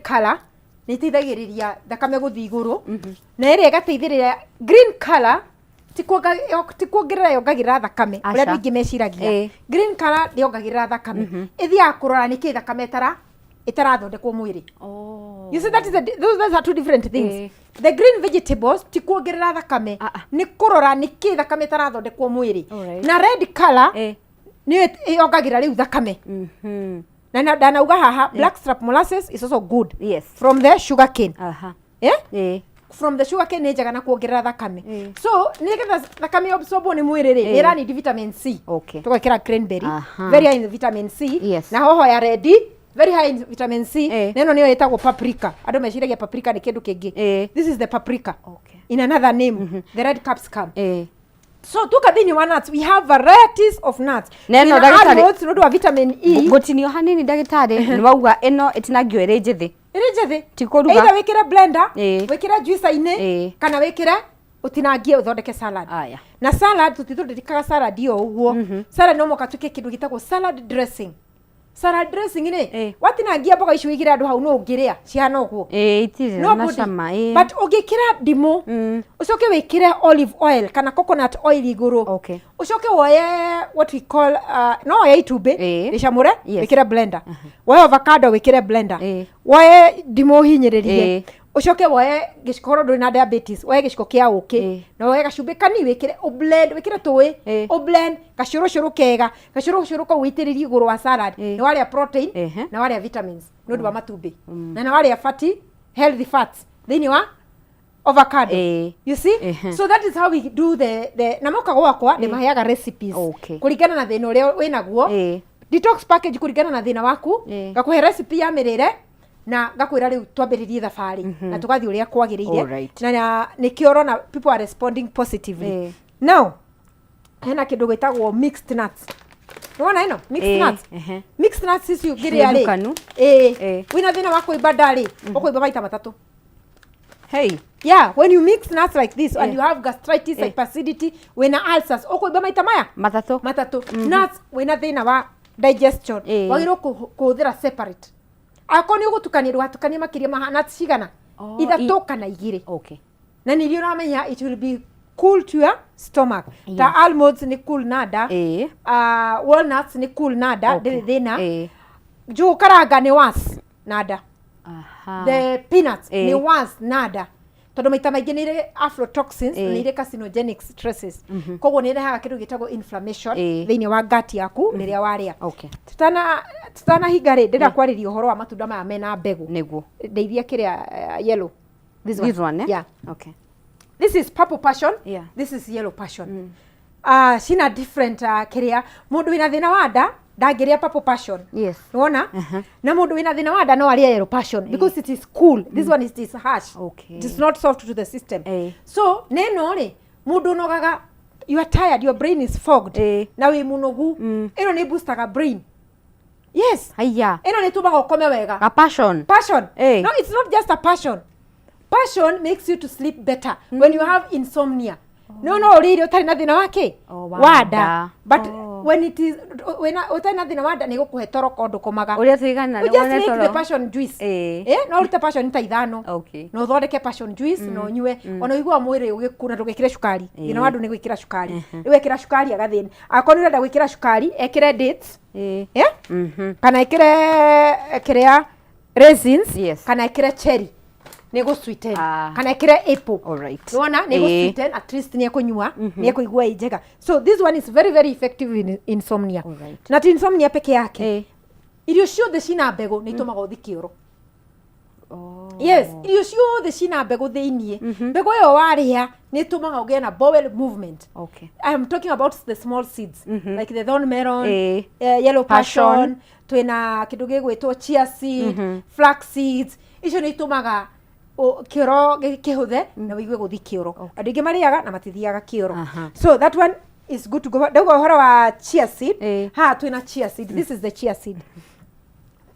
color, nĩ iteithagĩrĩria thakame gũthiĩ igũrũ, na ĩrĩa ĩgateithĩrĩria green color, ti kuongerera yongagĩrĩra thakame ũrĩa Aca. andũ aingĩ meciragia. Green color ndĩongagĩrĩra thakame, ĩthiaga kũrora nĩkĩ thakame ĩtarathondekwo mwĩrĩ. You see, that is a, those are two different things. The green vegetables ti kuongerera thakame, nĩ kũrora nĩkĩ thakame ĩtarathondekwo mwĩrĩ. Na red color nĩyo yongagĩrĩra rĩu thakame. Na ndanauga haha, blackstrap molasses is also good from the sugar cane. Eh? From the sugar cane nĩ njega na kuongerera thakame. So nĩgetha thakame absorbwo nĩ mwĩrĩ rĩ, nĩ ĩranidi vitamin C. Tũgekĩra cranberry, very high in vitamin C, na hoho ya red, very high in vitamin C. Na ĩno nĩyo ĩtagwo paprika. Andũ meciragia paprika nĩ kĩndũ kĩngĩ. This is the paprika in another name, the red capsicum. So tuka thĩinĩ wa nuts, we have varieties of nuts. Na ĩno Twĩna ndagĩtarĩ- almonds nĩ ũndũ wa vitamin E. Ngũtinio hanini, ndagĩtarĩ, nĩ wauga ĩno ĩtinangio ĩrĩ njĩthĩ? Ĩrĩ njĩthĩ. Ti kũruga. Either wĩkĩre blender, Ĩĩ. wĩkĩre juicer-inĩ, Ĩĩ. kana wĩkĩre ũtinangie ũthondeke salad. Aya. Na salad tũtithondekaga salad o ũguo. Salad no mũhaka twĩke kĩndũ gĩtagwo salad dressing. Salad dressing rĩ, watinangia mboga ici wĩigĩre andũ hau no ũngĩrĩa cihana ũguo. Ĩĩ, itirĩ No na body. cama. Ĩĩ. But ũngĩkĩra ndimũ, ũcoke wĩkĩre olive oil kana coconut oil igũrũ. Okay. Ũcoke woye what we call no woye itumbĩ rĩcamũre Yes. wĩkĩre blender. Woye avocado wĩkĩre blender. Woye ndimũ ũhinyĩrĩrie. Ũcoke woye gĩciko korwo ndũrĩ na diabetes, woye gĩciko kĩa ũkĩ na woye gacumbĩ kanini wĩkĩre ũblend, wĩkĩre tũĩ, ũblend gacũrũcũrũ kega, gacũrũcũrũ kau wĩitĩrĩrie igũrũ wa salad. Nĩ warĩa protein na warĩa vitamins nĩ ũndũ wa matumbĩ na nĩ warĩa fatty healthy fats thĩinĩ wa avocado. You see? So that is how we do the na moka gwakwa nĩ maheaga recipes Okay. kũringana na thĩna ũrĩa wĩnaguo. Detox package kũringana na thĩna waku, ngakũhe recipe ya mĩrĩre na ngakwĩra rĩu twambĩrĩrie thabarĩ na tũgathiĩ ũrĩa kwagĩrĩire. Alright. Na nĩkĩo ũrona people are responding positively. Now hena kĩndũ gĩtagwo mixed nuts. Nĩwona ĩno mixed nuts? Ehe. Mixed nuts ici ũngĩrĩa rĩ, Nĩ ndukanu. Ĩĩ, wĩna thĩna wa kũimba nda rĩ, ũkũimba maita matatũ. Hey. Yeah, when you mix nuts like this and you have gastritis, hyperacidity, wĩna ulcers, ũkũimba maita maya matatũ. Matatũ. Nuts wĩna thĩna wa digestion, wagĩrĩirwo kũhũthĩra separate. Akorwo nĩ ũgũtukania, ndũgatukanie makĩria ma nuts cigana? Oh, Ithatũ kana igĩrĩ. Okay. Na nĩ iria ũramenya it will be cool to your stomach. Ta almonds nĩ cool na nda, walnuts nĩ cool na nda, ndĩrĩ thĩna. Njũgũ karanga nĩ worse na nda. Aha. The peanuts nĩ worse na nda tondũ maita maingĩ nĩ irĩ aflatoxins, nĩ irĩ carcinogenic stresses, koguo nĩ irehaga kĩndũ gĩtagwo inflammation thĩinĩ wa gut yaku rĩrĩa warĩa. Okay. Tutanahinga rĩ, ndĩrenda kwarĩria ũhoro wa matunda maya mena mbegũ. Nĩguo. Ndeithia kĩrĩa yellow. This one. This one, eh? Yeah. Okay. This is purple passion. Yeah. This is yellow passion. Cina different kĩrĩa mũndũ wĩna thĩna wa nda ndangĩrĩa purple passion. Yes. Nĩwona? Na mũndũ wĩna thĩna wa nda no arĩe yellow passion because it is cool. This one is, it is harsh. Okay. It is not soft to the system. So neno rĩ, mũndũ ũnogaga, you are tired, your brain is fogged na wĩ mũnogu, ĩno nĩ boostaga brain. Yes. Haya. Ĩno nĩ ĩtũmaga ũkome wega. A passion. Passion. No, it's not just a passion. Passion makes you to sleep better when you have insomnia. No, no ũrĩire ũtarĩ na thĩna wa kĩ? Oh, wa Wa nda. nda. But when it is when ũtarĩ na thĩna wa nda nĩ gũkũhe toro ko ndũkomaga. Ũrĩa tũigana You just wone make toro. the passion juice. No ũrute passion ta ithano. Okay. Na ũthondeke passion juice na ũnyue. Ona ũiguaga mwĩrĩ ũgĩkuna ndũgekĩre cukari. Thĩna wa andũ nĩ gwĩkĩra cukari. Rĩu ekĩra cukari agathĩna. Akorwo nĩ ũrenda gwĩkĩra cukari, ekĩre dates. Kana ĩkĩre kĩrĩa raisins, kana ĩkĩre cherry nĩ gũ sweeten, kana ĩkĩre apple. Alright. Nĩwona nĩ gũ sweeten, at least nĩ ekũnyua, nĩ ekũigua ĩ njega. So this one is very very effective in insomnia. Na ti insomnia peke yake, irio ciothe cina mbegũ nĩ itũmaga ũthi kĩoro. Yes, irio ciothe cina mbegũ thĩiniĩ, mbegũ ĩyo warĩa nĩ ĩtũmaga ũgĩe na bowel movement. Okay. I am talking about the small seeds like the thorn melon, yellow Passion. passion, twĩna kĩndũ gĩgwĩtwo chia seed, flax seeds. Icio nĩ itũmaga kĩoro kĩhũthe na wĩigue gũthi kĩoro. Andũ aingĩ marĩaga na matithiaga kĩoro. So that one is good to go. Ndauga ũhoro wa chia seed, haha twĩna chia seed. This is the chia seed.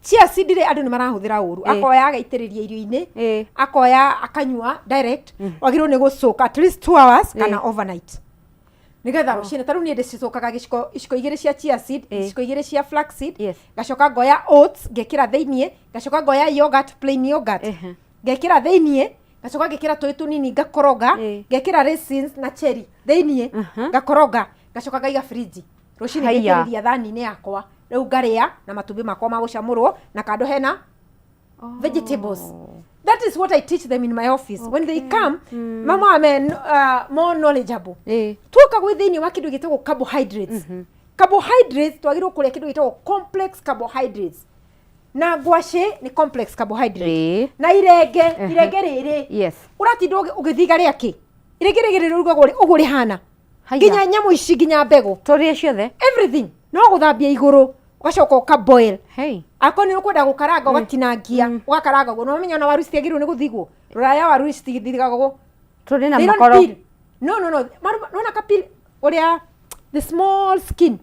Chia seed rĩ, andũ nĩ marahũthĩra ũru. Akoya agaitĩrĩria irio-inĩ, akoya akanyua direct. Wagĩrĩirwo nĩ gũcoka at least 2 hours kana overnight nigetha rũcinĩ. Ta rĩu niĩ ndĩcicokaga gĩciko, iciko igĩrĩ cia chia seed, iciko igĩrĩ cia flax seed, ngacoka ngoya oats ngekĩra thĩiniĩ, ngacoka ngoya yogurt, plain yogurt, ngekĩra thĩiniĩ, ngacoka ngekĩra tũĩ tũnini, ngakoroga, ngekĩra raisins na cherry thĩiniĩ, ngakoroga, ngacoka ngaiga fridge. Rũcinĩ Haiya. ngaitĩrĩria thani-inĩ yakwa, rĩu ngarĩa na matumbĩ makwa ma gũcamũrwo na kando hena vegetables. That is what I teach them in my office when they come. Mama ame more knowledgeable. Tuoka gwĩ thĩinĩ wa kĩndũ gĩtagwo carbohydrates. Carbohydrates twagĩrĩirwo kũrĩa kĩndũ gĩtagwo complex carbohydrates, na ngwacĩ nĩ complex carbohydrate, na irenge, irenge rĩrĩ ũratinda ũgĩthiga rĩa kĩ, irenge rĩrĩ rĩrugagwo ũguo rĩhana, nginya nyamũ ici, nginya mbegũ. Tũrĩe ciothe. Everything no gũthambia igũrũ, ũgacoka ũka boil. Akorwo nĩ ũkwenda gũkaranga, ũgatinangia ũgakaranga ũguo. Nĩwamenya ona waru citiagĩrĩirwo nĩ gũthigwo. Rũraya waru citithigagwo. Tũrĩ na They don't makoro. peel. No, no, no. Maru nona ka peel ũrĩa the small skin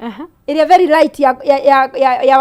ĩrĩa very light ya ya ya ya, ya.